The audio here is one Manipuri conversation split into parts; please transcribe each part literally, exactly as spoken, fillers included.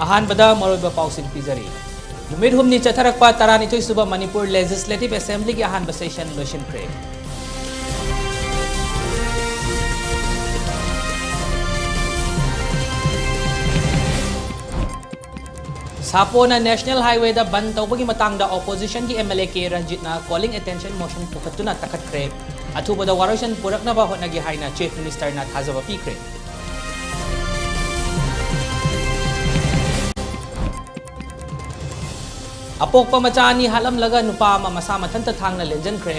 ꯑꯍꯥꯟꯕꯗ ꯃꯔꯨꯑꯣꯏꯕ ꯄꯥꯎꯁꯤꯡ ꯄꯤꯖꯔꯤ꯫ ꯅꯨꯃꯤꯠ ꯍꯨꯝꯅꯤ ꯆꯠꯊꯔꯛꯄ ꯇꯔꯥꯅꯤꯊꯣꯏ ꯁꯨꯕ ꯃꯅꯤꯄꯨꯔ Legislative Assemblyꯒꯤ ꯑꯍꯥꯟꯕ session ꯂꯣꯏꯁꯤꯟꯈ꯭ꯔꯦ꯫ ꯁꯥꯄꯣꯅ National Highwayꯗ ꯕꯟ ꯇꯧꯕꯒꯤ ꯃꯇꯥꯡꯗ oppositionꯒꯤ MLA ꯀꯦ ꯔꯟꯖꯤꯠꯅ calling attention motion ꯄꯨꯈꯠꯇꯨꯅ ꯇꯛꯈꯠꯈ꯭ꯔꯦ꯫ ꯑꯊꯨꯕꯗ ꯋꯥꯔꯣꯏꯁꯤꯟ ꯄꯨꯔꯛꯅꯕ ꯍꯣꯠꯅꯒꯦ ꯍꯥꯏꯅ Chief Ministerꯅ ꯊꯥꯖꯕ ꯄꯤꯈ꯭ꯔꯦ꯫ ꯑꯄꯣꯛꯄ ꯃꯆꯥ ꯑꯅꯤ ꯍꯥꯠꯂꯝꯂꯒ ꯅꯨꯄꯥ ꯑꯃ ꯃꯁꯥ ꯃꯊꯟꯇ ꯊꯥꯡꯅ ꯂꯦꯟꯖꯟꯈ꯭ꯔꯦ꯫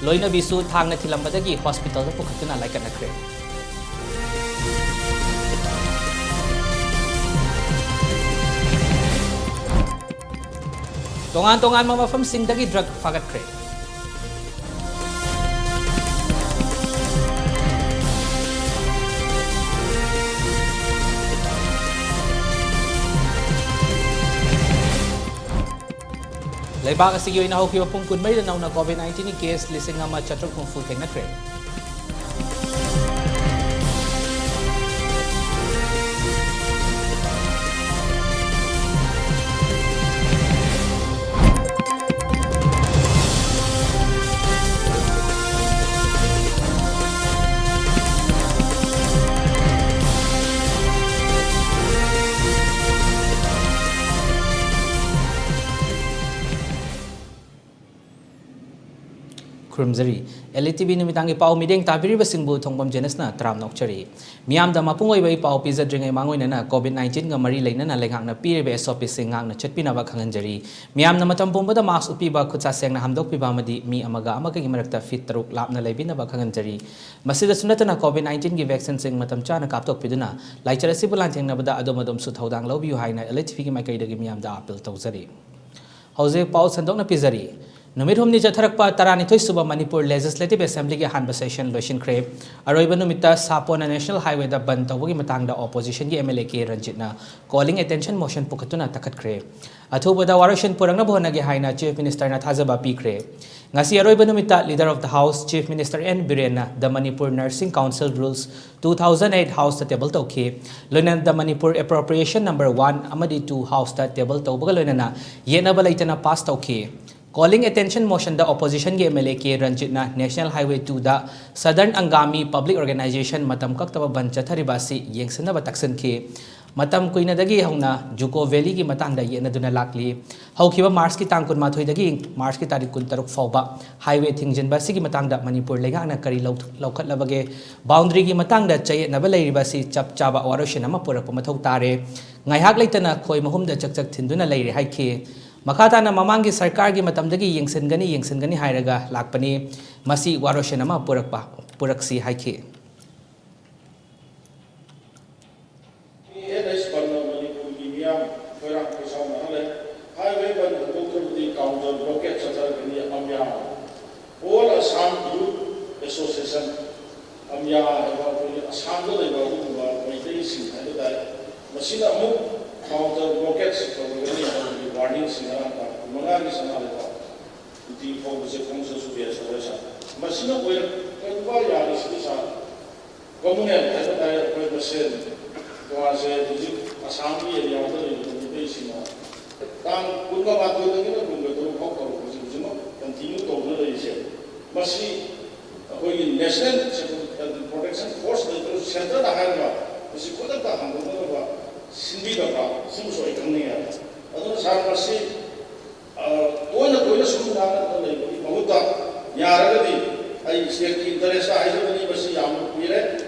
ꯂꯣꯏꯅꯕꯤꯁꯨ ꯊꯥꯡꯅ ꯊꯤꯜꯂꯝꯕꯗꯒꯤ hospitalꯗ ꯄꯨꯈꯠꯇꯨꯅ ꯂꯥꯏꯀꯠꯅꯈ꯭ꯔꯦ꯫ ꯇꯣꯉꯥꯟ ꯇꯣꯉꯥꯟꯕ ꯃꯐꯝꯁꯤꯡꯗꯒꯤ drug ꯐꯥꯒꯠꯈ꯭ꯔꯦ꯫ ꯂꯩꯕꯥꯛ ꯑꯁꯤꯒꯤ ꯑꯣꯏꯅ ꯍꯧꯈꯤꯕ ꯄꯨꯡ ꯀꯨꯟꯃꯔꯤꯗ ꯅꯧꯅ COVID nineteenꯒꯤ case ꯂꯤꯁꯤꯡ ꯑꯃ ꯆꯥꯇ꯭ꯔꯨꯛ ꯍꯨꯝꯐꯨ ꯊꯦꯡꯅꯈ꯭ꯔꯦ꯫ ꯈꯨꯔꯨꯝꯖꯔꯤ꯫ LATV ꯅꯨꯃꯤꯗꯥꯡꯒꯤ ꯄꯥꯎ ꯃꯤꯠꯌꯦꯡ ꯇꯥꯕꯤꯔꯤꯕꯁꯤꯡꯕꯨ ꯊꯣꯡꯕꯝ ꯖꯦꯅꯁꯅ ꯇꯔꯥꯝꯅ ꯑꯣꯛꯆꯔꯤ꯫ ꯃꯤꯌꯥꯝꯗ ꯃꯄꯨꯡ ꯑꯣꯏꯕ ꯏ ꯄꯥꯎ ꯄꯤꯖꯗ꯭ꯔꯤꯉꯩ ꯃꯥꯡꯑꯣꯏꯅꯅ COVID nineteenꯒ ꯃꯔꯤ ꯂꯩꯅꯅ ꯂꯩꯉꯥꯛꯅ ꯄꯤꯔꯤꯕ SOPꯁꯤꯡ ꯉꯥꯛꯅ ꯆꯠꯄꯤꯅꯕ ꯈꯪꯍꯟꯖꯔꯤ꯫ ꯃꯤꯌꯥꯝꯅ ꯃꯇꯝ ꯄꯨꯝꯕꯗ mask ꯎꯞꯄꯤꯕ, ꯈꯨꯠꯁꯥ ꯁꯦꯡꯅ ꯍꯥꯝꯗꯣꯛꯄꯤꯕ ꯑꯃꯗꯤ ꯃꯤ ꯑꯃꯒ ꯑꯃꯒꯒꯤ ꯃꯔꯛꯇ feet ꯇꯔꯨꯛ ꯂꯥꯞꯅ ꯂꯩꯕꯤꯅꯕ ꯈꯪꯍꯟꯖꯔꯤ꯫ ꯃꯁꯤꯗꯁꯨ ꯅꯠꯇꯅ COVID nineteenꯒꯤ vaccineꯁꯤꯡ ꯃꯇꯝ ꯆꯥꯅ ꯀꯥꯞꯊꯣꯛꯄꯤꯗꯨꯅ ꯂꯥꯏꯆꯠ ꯑꯁꯤꯕꯨ ꯂꯥꯟꯊꯦꯡꯅꯕꯗ ꯑꯗꯣꯝ ꯑꯗꯣꯝꯁꯨ ꯊꯧꯗꯥꯡ ꯂꯧꯕꯤꯌꯨ ꯍꯥꯏꯅ LATVꯒꯤ ꯃꯥꯏꯀꯩꯗꯒꯤ ꯃꯤꯌꯥꯝꯗ appeal ꯇꯧꯖꯔꯤ꯫ ꯍꯧꯖꯤꯛ ꯄꯥꯎ ꯁꯟꯗꯣꯛꯅ ꯄꯤꯖꯔꯤ꯫ ꯅꯨꯃꯤꯠ ꯍꯨꯝꯅꯤ ꯆꯠꯊꯔꯛꯄ ꯇꯔꯥꯅꯤꯊꯣꯏ ꯁꯨꯕ ꯃꯅꯤꯄꯨꯔ Legislative Assemblyꯒꯤ ꯑꯍꯥꯟꯕ session ꯂꯣꯏꯁꯤꯟꯈ꯭ꯔꯦ꯫ ꯑꯔꯣꯏꯕ ꯅꯨꯃꯤꯠꯇ ꯁꯥꯄꯣꯟꯅ National Highwayꯗ ꯕꯟꯗ ꯇꯧꯕꯒꯤ ꯃꯇꯥꯡꯗ Oppositionꯒꯤ MLA K Ranjitꯅ Calling Attention Motion ꯄꯨꯈꯠꯇꯨꯅ ꯇꯛꯈꯠꯈ꯭ꯔꯦ꯫ ꯑꯊꯨꯕꯗ ꯋꯥꯔꯣꯏꯁꯤꯟ ꯄꯨꯔꯛꯅꯕ ꯍꯣꯠꯅꯒꯦ ꯍꯥꯏꯅ Chief Ministerꯅ ꯊꯥꯖꯕ ꯄꯤꯈ꯭ꯔꯦ꯫ ꯉꯁꯤ ꯑꯔꯣꯏꯕ ꯅꯨꯃꯤꯠꯇ Leader of the House Chief Minister N Birenꯅ The Manipur Nursing Council Rules two thousand eight Houseꯇ table ꯇꯧꯈꯤ꯫ ꯂꯣꯏꯅꯅ The Manipur Appropriation Number one ꯑꯃꯗꯤ two Houseꯇ table ꯇꯧꯕꯒ ꯂꯣꯏꯅꯅ ꯌꯦꯠꯅꯕ ꯂꯩꯇꯅ pass ꯇꯧꯈꯤ꯫ Calling Attention Motionꯗ Oppositionꯒꯤ MLA K Ranjitꯅ National Highway twoꯗ Southern Angami Public Organization ꯃꯇꯝ ꯀꯛꯇꯕ ꯕꯟꯗ ꯆꯠꯊꯔꯤꯕ ꯑꯁꯤ ꯌꯦꯡꯁꯤꯟꯅꯕ ꯇꯛꯁꯤꯟꯈꯤ꯫ ꯃꯇꯝ ꯀꯨꯏꯅꯗꯒꯤ ꯍꯧꯅ Juko Valleyꯒꯤ ꯃꯇꯥꯡꯗ ꯌꯦꯠꯅꯗꯨꯅ ꯂꯥꯛꯂꯤ꯫ ꯍꯧꯈꯤꯕ Marchꯀꯤ ꯇꯥꯡ ꯀꯨꯟꯃꯥꯊꯣꯏꯗꯒꯤ Marchꯀꯤ ꯇꯥꯔꯤꯛ ꯀꯨꯟꯇꯔꯨꯛ ꯐꯥꯎꯕ highway ꯊꯤꯡꯖꯤꯟꯕ ꯑꯁꯤꯒꯤ ꯃꯇꯥꯡꯗ ꯃꯅꯤꯄꯨꯔ ꯂꯩꯉꯥꯛꯅ ꯀꯔꯤ ꯂꯧ-, ꯂꯧꯈꯠꯂꯕꯒꯦ? Boundaryꯒꯤ ꯃꯇꯥꯡꯗ ꯆꯌꯦꯠꯅꯕ ꯂꯩꯔꯤꯕ ꯑꯁꯤ ꯆꯞ ꯆꯥꯕ ꯋꯥꯔꯣꯏꯁꯤꯟ ꯑꯃ ꯄꯨꯔꯛꯄ ꯃꯊꯧ ꯇꯥꯔꯦ꯫ ꯉꯥꯏꯍꯥꯛ ꯂꯩꯇꯅ ꯈꯣꯏ ꯃꯍꯨꯝꯗ ꯆꯛꯆꯛ ꯊꯤꯟꯗꯨꯅ ꯂꯩꯔꯦ ꯍꯥꯏꯈꯤ꯫ ꯃꯈꯥ ꯇꯥꯅ ꯃꯃꯥꯡꯒꯤ ꯁꯔꯀꯥꯔꯒꯤ ꯃꯇꯝꯗꯒꯤ ꯌꯦꯡꯁꯤꯟꯒꯅꯤ, ꯌꯦꯡꯁꯤꯟꯒꯅꯤ ꯍꯥꯏꯔꯒ ꯂꯥꯛꯄꯅꯤ꯫ ꯃꯁꯤ ꯋꯥꯔꯣꯏꯁꯤꯟ ꯑꯃ ꯄꯨꯔꯛꯄ, ꯄꯨꯔꯛꯁꯤ ꯍꯥꯏꯈꯤ꯫ ꯑꯦꯟ ꯑꯩꯆ ꯕꯟꯗ ꯃꯅꯤꯄꯨꯔꯒꯤ ꯃꯤꯌꯥꯝ ꯈꯣꯏꯔꯥꯡ ꯈꯣꯏꯁꯥꯎꯅꯍꯜꯂꯦ꯫ Highway ꯕꯟꯗ ꯍꯟꯗꯣꯛꯇ꯭ꯔꯕꯗꯤ counter blockade ꯆꯠꯊꯔꯒꯅꯤ ꯑꯃꯌꯥ꯫ All Assam Youth Association, ꯑꯃꯌꯥ ꯍꯥꯏꯕ ꯑꯩꯈꯣꯏꯒꯤ ꯑꯁꯥꯝꯗ ꯂꯩꯕ ꯑꯗꯨꯒꯨꯝꯕ ꯃꯩꯇꯩꯁꯤꯡ ꯍꯥꯏꯕ ꯇꯥꯔꯦ, ꯃꯁꯤꯅ ꯑꯃꯨꯛ counter blockade ꯇꯧꯔꯒꯅꯤ ꯍꯥꯏꯕꯒꯤ warning ꯁꯤ ꯉꯔꯥꯡ ꯇꯥꯡ ꯀꯨꯟꯃꯉꯥꯒꯤ ꯁꯅꯥ ꯂꯩꯕꯥꯛ ꯅꯨꯡꯇꯤ ꯐꯥꯎꯕꯁꯦ ꯈꯣꯡꯁꯥ ꯁꯨꯕꯤꯌꯥ ꯁꯒꯣꯜꯁꯥ꯫ ꯃꯁꯤꯅ ꯑꯣꯏꯔꯛꯀꯗꯕ ꯌꯥꯔꯤꯁꯤꯗꯤ ꯁꯥꯔ, communal ꯍꯥꯏꯕ ꯇꯥꯔꯦ, ꯑꯩꯈꯣꯏ ꯃꯁꯦꯟ ꯇꯣꯉꯥꯟꯁꯦ ꯍꯧꯖꯤꯛ ꯑꯁꯥꯝꯒꯤ ꯑꯦꯔꯤꯌꯥꯗ ꯂꯩꯔꯤꯕ ꯃꯤꯑꯣꯏꯁꯤꯡꯅ ꯇꯥꯡ ꯀꯨꯟꯃꯥꯊꯣꯏꯗꯒꯤꯅ ꯀꯨꯟꯒ ꯇꯔꯨꯛ ꯐꯥꯎ ꯇꯧꯔꯛꯄꯁꯦ ꯍꯧꯖꯤꯛꯃꯛ continue ꯇꯧꯗꯨꯅ ꯂꯩꯔꯤꯁꯦ, ꯃꯁꯤ ꯑꯩꯈꯣꯏꯒꯤ National Security Protection Force ꯂꯩꯇ꯭ꯔꯁꯨ centreꯗ ꯍꯥꯏꯔꯒ ꯃꯁꯤ ꯈꯨꯗꯛꯇ ꯍꯥꯡꯗꯣꯛꯅꯅꯕ ꯁꯤꯟꯕꯤꯗꯕ꯭ꯔꯥ? ꯁꯤꯃꯁꯨ ꯑꯩ ꯈꯪꯅꯤꯡꯉꯦ꯫ ꯑꯗꯨꯅ ꯁꯥꯔ, ꯃꯁꯤ ꯑ, ꯇꯣꯏꯅ ꯇꯣꯏꯅ ꯁꯨꯝ ꯉꯥꯡꯅꯗꯅ ꯂꯩꯕꯒꯤ ꯃꯍꯨꯠꯇ, ꯌꯥꯔꯒꯗꯤ ꯑꯩ stateꯀꯤ interestꯇ ꯍꯥꯏꯖꯕꯅꯤ, ꯃꯁꯤ ꯌꯥꯝꯅ ꯀꯨꯏꯔꯦ꯫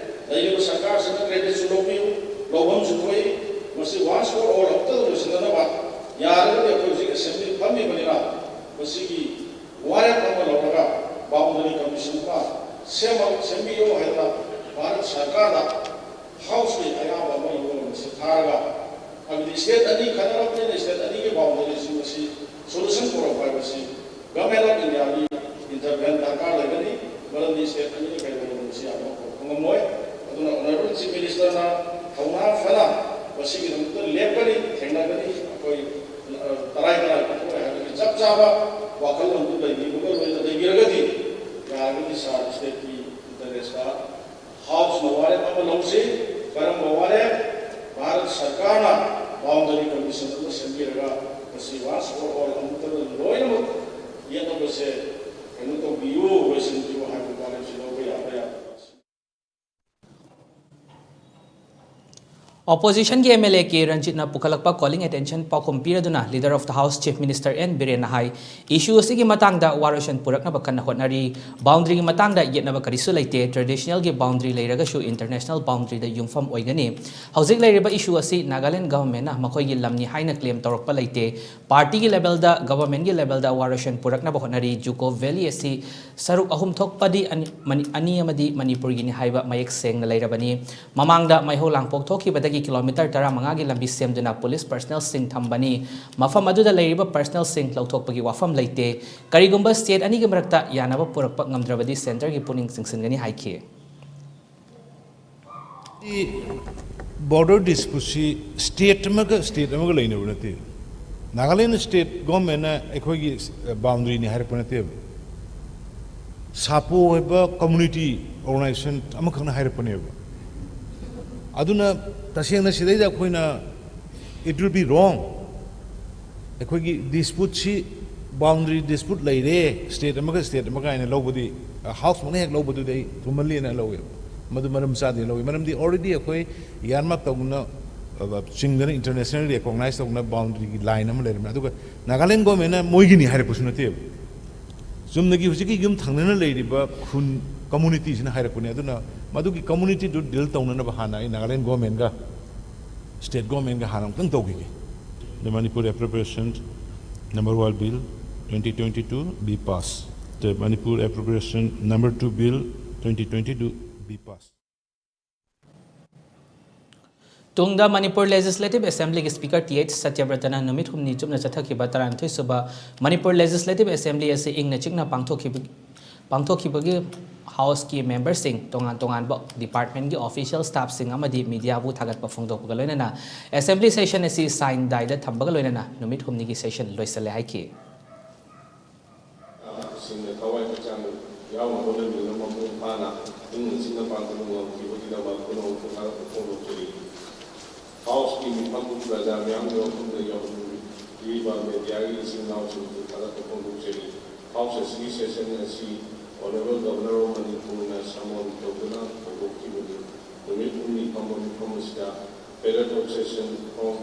ꯂꯩꯔꯤꯕ ꯁꯔꯀꯥꯔꯁꯤꯅ creditꯁꯨ ꯂꯧꯕꯤꯌꯨ, ꯂꯧꯐꯝꯁꯨ ꯊꯣꯛꯏ꯫ ꯃꯁꯤ once for all ꯑꯃꯨꯛꯇꯪ ꯂꯣꯏꯁꯤꯟꯅꯅꯕ ꯌꯥꯔꯒꯗꯤ ꯑꯩꯈꯣꯏ ꯍꯧꯖꯤꯛ assembly ꯐꯝꯃꯤꯕꯅꯤꯅ ꯃꯁꯤꯒꯤ ꯋꯥꯔꯦꯞ ꯑꯃ ꯂꯧꯔꯒ boundary commission ꯑꯃ ꯁꯦꯝꯃ-, ꯁꯦꯝꯕꯤꯌꯨ ꯍꯥꯏꯗꯅ ꯚꯥꯔꯠ ꯁꯔꯀꯥꯔꯗ Houseꯀꯤ ꯑꯌꯥꯕ ꯑꯃ ꯂꯧꯔꯒ ꯃꯁꯤ ꯊꯥꯔꯒ, ꯍꯥꯏꯕꯗꯤ state ꯑꯅꯤ ꯈꯠꯅꯔꯕꯅꯤꯅ state ꯑꯅꯤꯒꯤ boundaryꯁꯤꯡ ꯑꯁꯤ solution ꯄꯨꯔꯛꯄ ꯍꯥꯏꯕꯁꯤ Government of India ꯒꯤ intervene ꯗꯔꯀꯥꯔ ꯂꯩꯒꯅꯤ꯫ ꯃꯔꯝꯗꯤ state ꯑꯅꯤꯅ ꯀꯩꯗꯧꯅꯨꯡꯗ ꯃꯁꯤ ꯌꯥꯝꯅ ꯍꯧꯔꯛꯄ ꯉꯝꯃꯣꯏ꯫ ꯑꯗꯨꯅ Honourable Chief Minister ꯅ ꯊꯧꯅꯥ ꯐꯅ ꯃꯁꯤꯒꯤꯗꯃꯛꯇ ꯂꯦꯞꯀꯅꯤ, ꯊꯦꯡꯅꯒꯅꯤ꯫ ꯑꯩꯈꯣꯏ, ꯑ, ꯇꯔꯥꯏ ꯇꯔꯥꯏ ꯄꯨꯊꯣꯛꯑꯣꯏ ꯍꯥꯏꯕꯒꯤ ꯆꯞ ꯆꯥꯕ ꯋꯥꯈꯜꯂꯣꯟꯗꯨ ꯂꯩꯕꯤꯕꯒ ꯂꯣꯏꯅ ꯂꯩꯕꯤꯔꯒꯗꯤ, ꯌꯥꯔꯒꯗꯤ sir, state ꯀꯤ interest ꯇ House ꯅ ꯋꯥꯔꯦꯞ ꯑꯃ ꯂꯧꯁꯤ꯫ ꯀꯔꯝꯕ ꯋꯥꯔꯦꯞ? ꯚꯥꯔꯠ ꯁꯔꯀꯥꯔꯅ boundary commission ꯑꯃ ꯁꯦꯝꯕꯤꯔꯒ ꯃꯁꯤ once for all ꯑꯃꯨꯛꯇꯗ ꯂꯣꯏꯅꯃꯛ ꯌꯦꯠꯅꯕꯁꯦ ꯀꯩꯅꯣ ꯇꯧꯕꯤꯌꯨ, ꯂꯣꯏꯁꯤꯟꯕꯤꯌꯨ ꯍꯥꯏꯕ ꯋꯥꯔꯦꯞꯁꯤ ꯂꯧꯕ ꯌꯥꯕ꯭ꯔꯥ ꯌꯥꯗꯕ꯭ꯔꯥ? Opposition ꯒꯤ M L A K ꯔꯟꯖꯤꯠꯅ ꯄꯨꯈꯠꯂꯛꯄ calling attention ꯄꯥꯎꯈꯨꯝ ꯄꯤꯔꯗꯨꯅ Leader of the House Chief Minister N ꯕꯤꯔꯦꯟꯅ high, issue ꯑꯁꯤꯒꯤ ꯃꯇꯥꯡꯗ ꯋꯥꯔꯣꯏꯁꯤꯟ ꯄꯨꯔꯛꯅꯕ ꯀꯟꯅ ꯍꯣꯠꯅꯔꯤ꯫ Boundary ꯒꯤ ꯃꯇꯥꯡꯗ ꯌꯦꯠꯅꯕ ꯀꯔꯤꯁꯨ ꯂꯩꯇꯦ꯫ Traditional ꯒꯤ boundary ꯂꯩꯔꯒꯁꯨ international boundary ꯗ ꯌꯨꯝꯐꯝ ꯑꯣꯏꯒꯅꯤ꯫ ꯍꯧꯖꯤꯛ ꯂꯩꯔꯤꯕ issue ꯑꯁꯤ Nagaland government ꯅ ꯃꯈꯣꯏꯒꯤ ꯂꯝꯅꯤ ꯍꯥꯏꯅ claim ꯇꯧꯔꯛꯄ ꯂꯩꯇꯦ꯫ Party ꯒꯤ level ꯗ, government ꯒꯤ level ꯗ ꯋꯥꯔꯣꯏꯁꯤꯟ ꯄꯨꯔꯛꯅꯕ ꯍꯣꯠꯅꯔꯤ꯫ Juko Valley ꯑꯁꯤ ꯁꯔꯨꯛ ꯑꯍꯨꯝ ꯊꯣꯛꯄꯗꯤ ꯑꯅꯤ, ꯃꯅꯤ-, ꯑꯅꯤ ꯑꯃꯗꯤ ꯃꯅꯤꯄꯨꯔꯒꯤꯅꯤ ꯍꯥꯏꯕ ꯃꯌꯦꯛ ꯁꯦꯡꯅ ꯂꯩꯔꯕꯅꯤ꯫ ꯃꯃꯥꯡꯗ ꯃꯩꯍꯧ ꯂꯥꯡꯄꯣꯛ ꯊꯣꯛꯈꯤꯕꯗꯒꯤ kilometre ꯇꯔꯥꯃꯉꯥꯒꯤ ꯂꯝꯕꯤ ꯁꯦꯝꯗꯨꯅ police personnel ꯁꯤꯡ ꯊꯝꯕꯅꯤ꯫ ꯃꯐꯝ ꯑꯗꯨꯗ ꯂꯩꯔꯤꯕ personnel ꯁꯤꯡ ꯂꯧꯊꯣꯛꯄꯒꯤ ꯋꯥꯐꯝ ꯂꯩꯇꯦ꯫ ꯀꯔꯤꯒꯨꯝꯕ state ꯑꯅꯤꯒꯤ ꯃꯔꯛꯇ ꯌꯥꯅꯕ ꯄꯨꯔꯛꯄ ꯉꯝꯗ꯭ꯔꯕꯗꯤ centre ꯒꯤ ꯄꯨꯛꯅꯤꯡ ꯆꯤꯡꯁꯤꯟꯒꯅꯤ ꯍꯥꯏꯈꯤ꯫ Border dispute ꯁꯤ state ꯑꯃꯒ state ꯑꯃꯒ ꯂꯩꯅꯕ ꯅꯠꯇꯦ꯫ Nagaland state government ꯅ ꯑꯩꯈꯣꯏꯒꯤ boundary ꯅꯤ ꯍꯥꯏꯔꯛꯄ ꯅꯠꯇꯦꯕ꯫ ꯁꯥꯄꯣ ꯍꯥꯏꯕ community organisation ꯑꯃꯈꯛꯅ ꯍꯥꯏꯔꯛꯄꯅꯦꯕ꯫ ꯑꯗꯨꯅ ꯇꯁꯦꯡꯅ ꯁꯤꯗꯩꯗ ꯑꯩꯈꯣꯏꯅ, it will be wrong꯫ ꯑꯩꯈꯣꯏꯒꯤ dispute ꯁꯤ, boundary dispute ꯂꯩꯔꯦ state ꯑꯃꯒ state ꯑꯃꯒ ꯍꯥꯏꯅ ꯂꯧꯕꯗꯤ, House ꯃꯛꯅ ꯍꯦꯛ ꯂꯧꯕꯗꯨꯗꯤ ꯑꯩ ꯊꯨꯃꯜꯂꯦꯅ ꯂꯧꯋꯦꯕ꯫ ꯃꯗꯨ ꯃꯔꯝ ꯆꯥꯗꯦꯅ ꯂꯧꯋꯤ꯫ ꯃꯔꯝꯗꯤ already ꯑꯩꯈꯣꯏ earmark ꯇꯧꯗꯅ, ꯑ, ꯆꯤꯡꯗꯅ internationally recognize ꯇꯧꯗꯅ boundary ꯒꯤ line ꯑꯃ ꯂꯩꯔꯝꯃꯦ꯫ ꯑꯗꯨꯒ Nagaland government ꯅ ꯃꯣꯏꯒꯤꯅꯤ ꯍꯥꯏꯔꯛꯄꯁꯨ ꯅꯠꯇꯦꯕ꯫ ꯆꯨꯝꯅꯒꯤ ꯍꯧꯖꯤꯛꯀꯤ ꯌꯨꯝ ꯊꯪꯅꯅ ꯂꯩꯔꯤꯕ ꯈꯨꯟ community ꯁꯤꯅ ꯍꯥꯏꯔꯛꯄꯅꯦ꯫ ꯑꯗꯨꯅ ꯃꯗꯨꯒꯤ community ꯗꯨ deal ꯇꯧꯅꯅꯕ ꯍꯥꯟꯅ ꯑꯩ Nagaland government ꯒ state government ꯒ ꯍꯥꯟꯅ ꯑꯃꯨꯛꯇꯪ ꯇꯧꯈꯤꯒꯦ꯫ The Manipur Appropriation Number One Bill twenty twenty-two be passed. The Manipur Appropriation Number Two Bill twenty twenty-two be passed. ꯇꯨꯡꯗ ꯃꯅꯤꯄꯨꯔ ꯂꯦꯖꯤꯁꯂꯦꯇꯤꯚ ꯑꯦꯁꯦꯝꯕ꯭ꯂꯤꯒꯤ ꯁ꯭ꯄꯤꯀꯔ ꯇꯤ ꯑꯩꯆ ꯁꯇ꯭ꯌꯕ꯭ꯔꯇꯅ ꯅꯨꯃꯤꯠ ꯍꯨꯝꯅꯤ ꯆꯨꯞꯅ ꯆꯠꯊꯈꯤꯕ ꯇꯔꯥꯅꯤꯊꯣꯏ ꯁꯨꯕ ꯃꯅꯤꯄꯨꯔ ꯂꯦꯖꯤꯁꯂꯦꯇꯤꯚ ꯑꯦꯁꯦꯝꯕ꯭ꯂꯤ ꯑꯁꯤ ꯏꯪꯅ ꯆꯤꯛꯅ ꯄꯥꯡꯊꯣꯛꯈꯤꯕ, ꯄꯥꯡꯊꯣꯛꯈꯤꯕꯒꯤ ꯍꯥꯎꯁꯀꯤ ꯃꯦꯝꯕꯔꯁꯤꯡ, ꯇꯣꯉꯥꯟ ꯇꯣꯉꯥꯟꯕ ꯗꯤꯄꯥꯔꯠꯃꯦꯟꯒꯤ ꯑꯣꯐꯤꯁꯤꯌꯦꯜ ꯁ꯭ꯇꯥꯐꯁꯤꯡ ꯑꯃꯗꯤ ꯃꯤꯗꯤꯌꯥꯕꯨ ꯊꯥꯒꯠꯄ ꯐꯣꯡꯗꯣꯛꯄꯒ ꯂꯣꯏꯅꯅ ꯑꯦꯁꯦꯝꯕ꯭ꯂꯤ ꯁꯦꯁꯟ ꯑꯁꯤ ꯁꯥꯏꯟ ꯗꯥꯏꯗ ꯊꯝꯕꯒ ꯂꯣꯏꯅꯅ ꯅꯨꯃꯤꯠ ꯍꯨꯝꯅꯤꯒꯤ ꯁꯦꯁꯟ ꯂꯣꯏꯁꯤꯜꯂꯦ ꯍꯥꯏꯈꯤ꯫ ꯁꯤꯡꯅ ꯊꯋꯥꯏ ꯍꯛꯆꯥꯡ ꯌꯥꯎꯅ ꯍꯣꯠꯅꯃꯤꯟꯅ ꯃꯄꯨꯡ ꯐꯥꯅ ꯏꯪꯅ ꯆꯤꯛꯅ ꯄꯥꯡꯊꯣꯛꯄ ꯉꯝꯈꯤꯕꯒꯤꯗꯃꯛ ꯄꯨꯝꯅꯃꯛꯄꯨ ꯊꯥꯒꯠꯄ ꯐꯣꯡꯗꯣꯛꯆꯔꯤ꯫ ꯍꯥꯎꯁꯀꯤ ꯃꯤꯐꯝ ꯄ꯭ꯔꯖꯥ ꯃꯤꯌꯥꯝꯒꯤ ꯋꯥꯐꯝꯗ ꯌꯥꯎꯕꯤꯔꯤꯕ ꯃꯦꯗꯤꯌꯥꯒꯤ ꯏꯆꯤꯟ ꯏꯅꯥꯎꯁꯤꯡꯕꯨ ꯊꯥꯒꯠꯄ ꯐꯣꯡꯗꯣꯛꯆꯔꯤ꯫ ꯍꯥꯎꯁ ꯑꯁꯤꯒꯤ ꯁꯦꯁꯟ ꯑꯁꯤ Honourable Governor of Manipurꯅ summon ꯇꯧꯗꯨꯅ ꯍꯧꯗꯣꯛꯈꯤꯕꯅꯤ꯫ ꯅꯨꯃꯤꯠ ꯍꯨꯝꯅꯤ ꯐꯝꯕ ꯃꯤꯐꯝ ꯑꯁꯤꯗ period of session from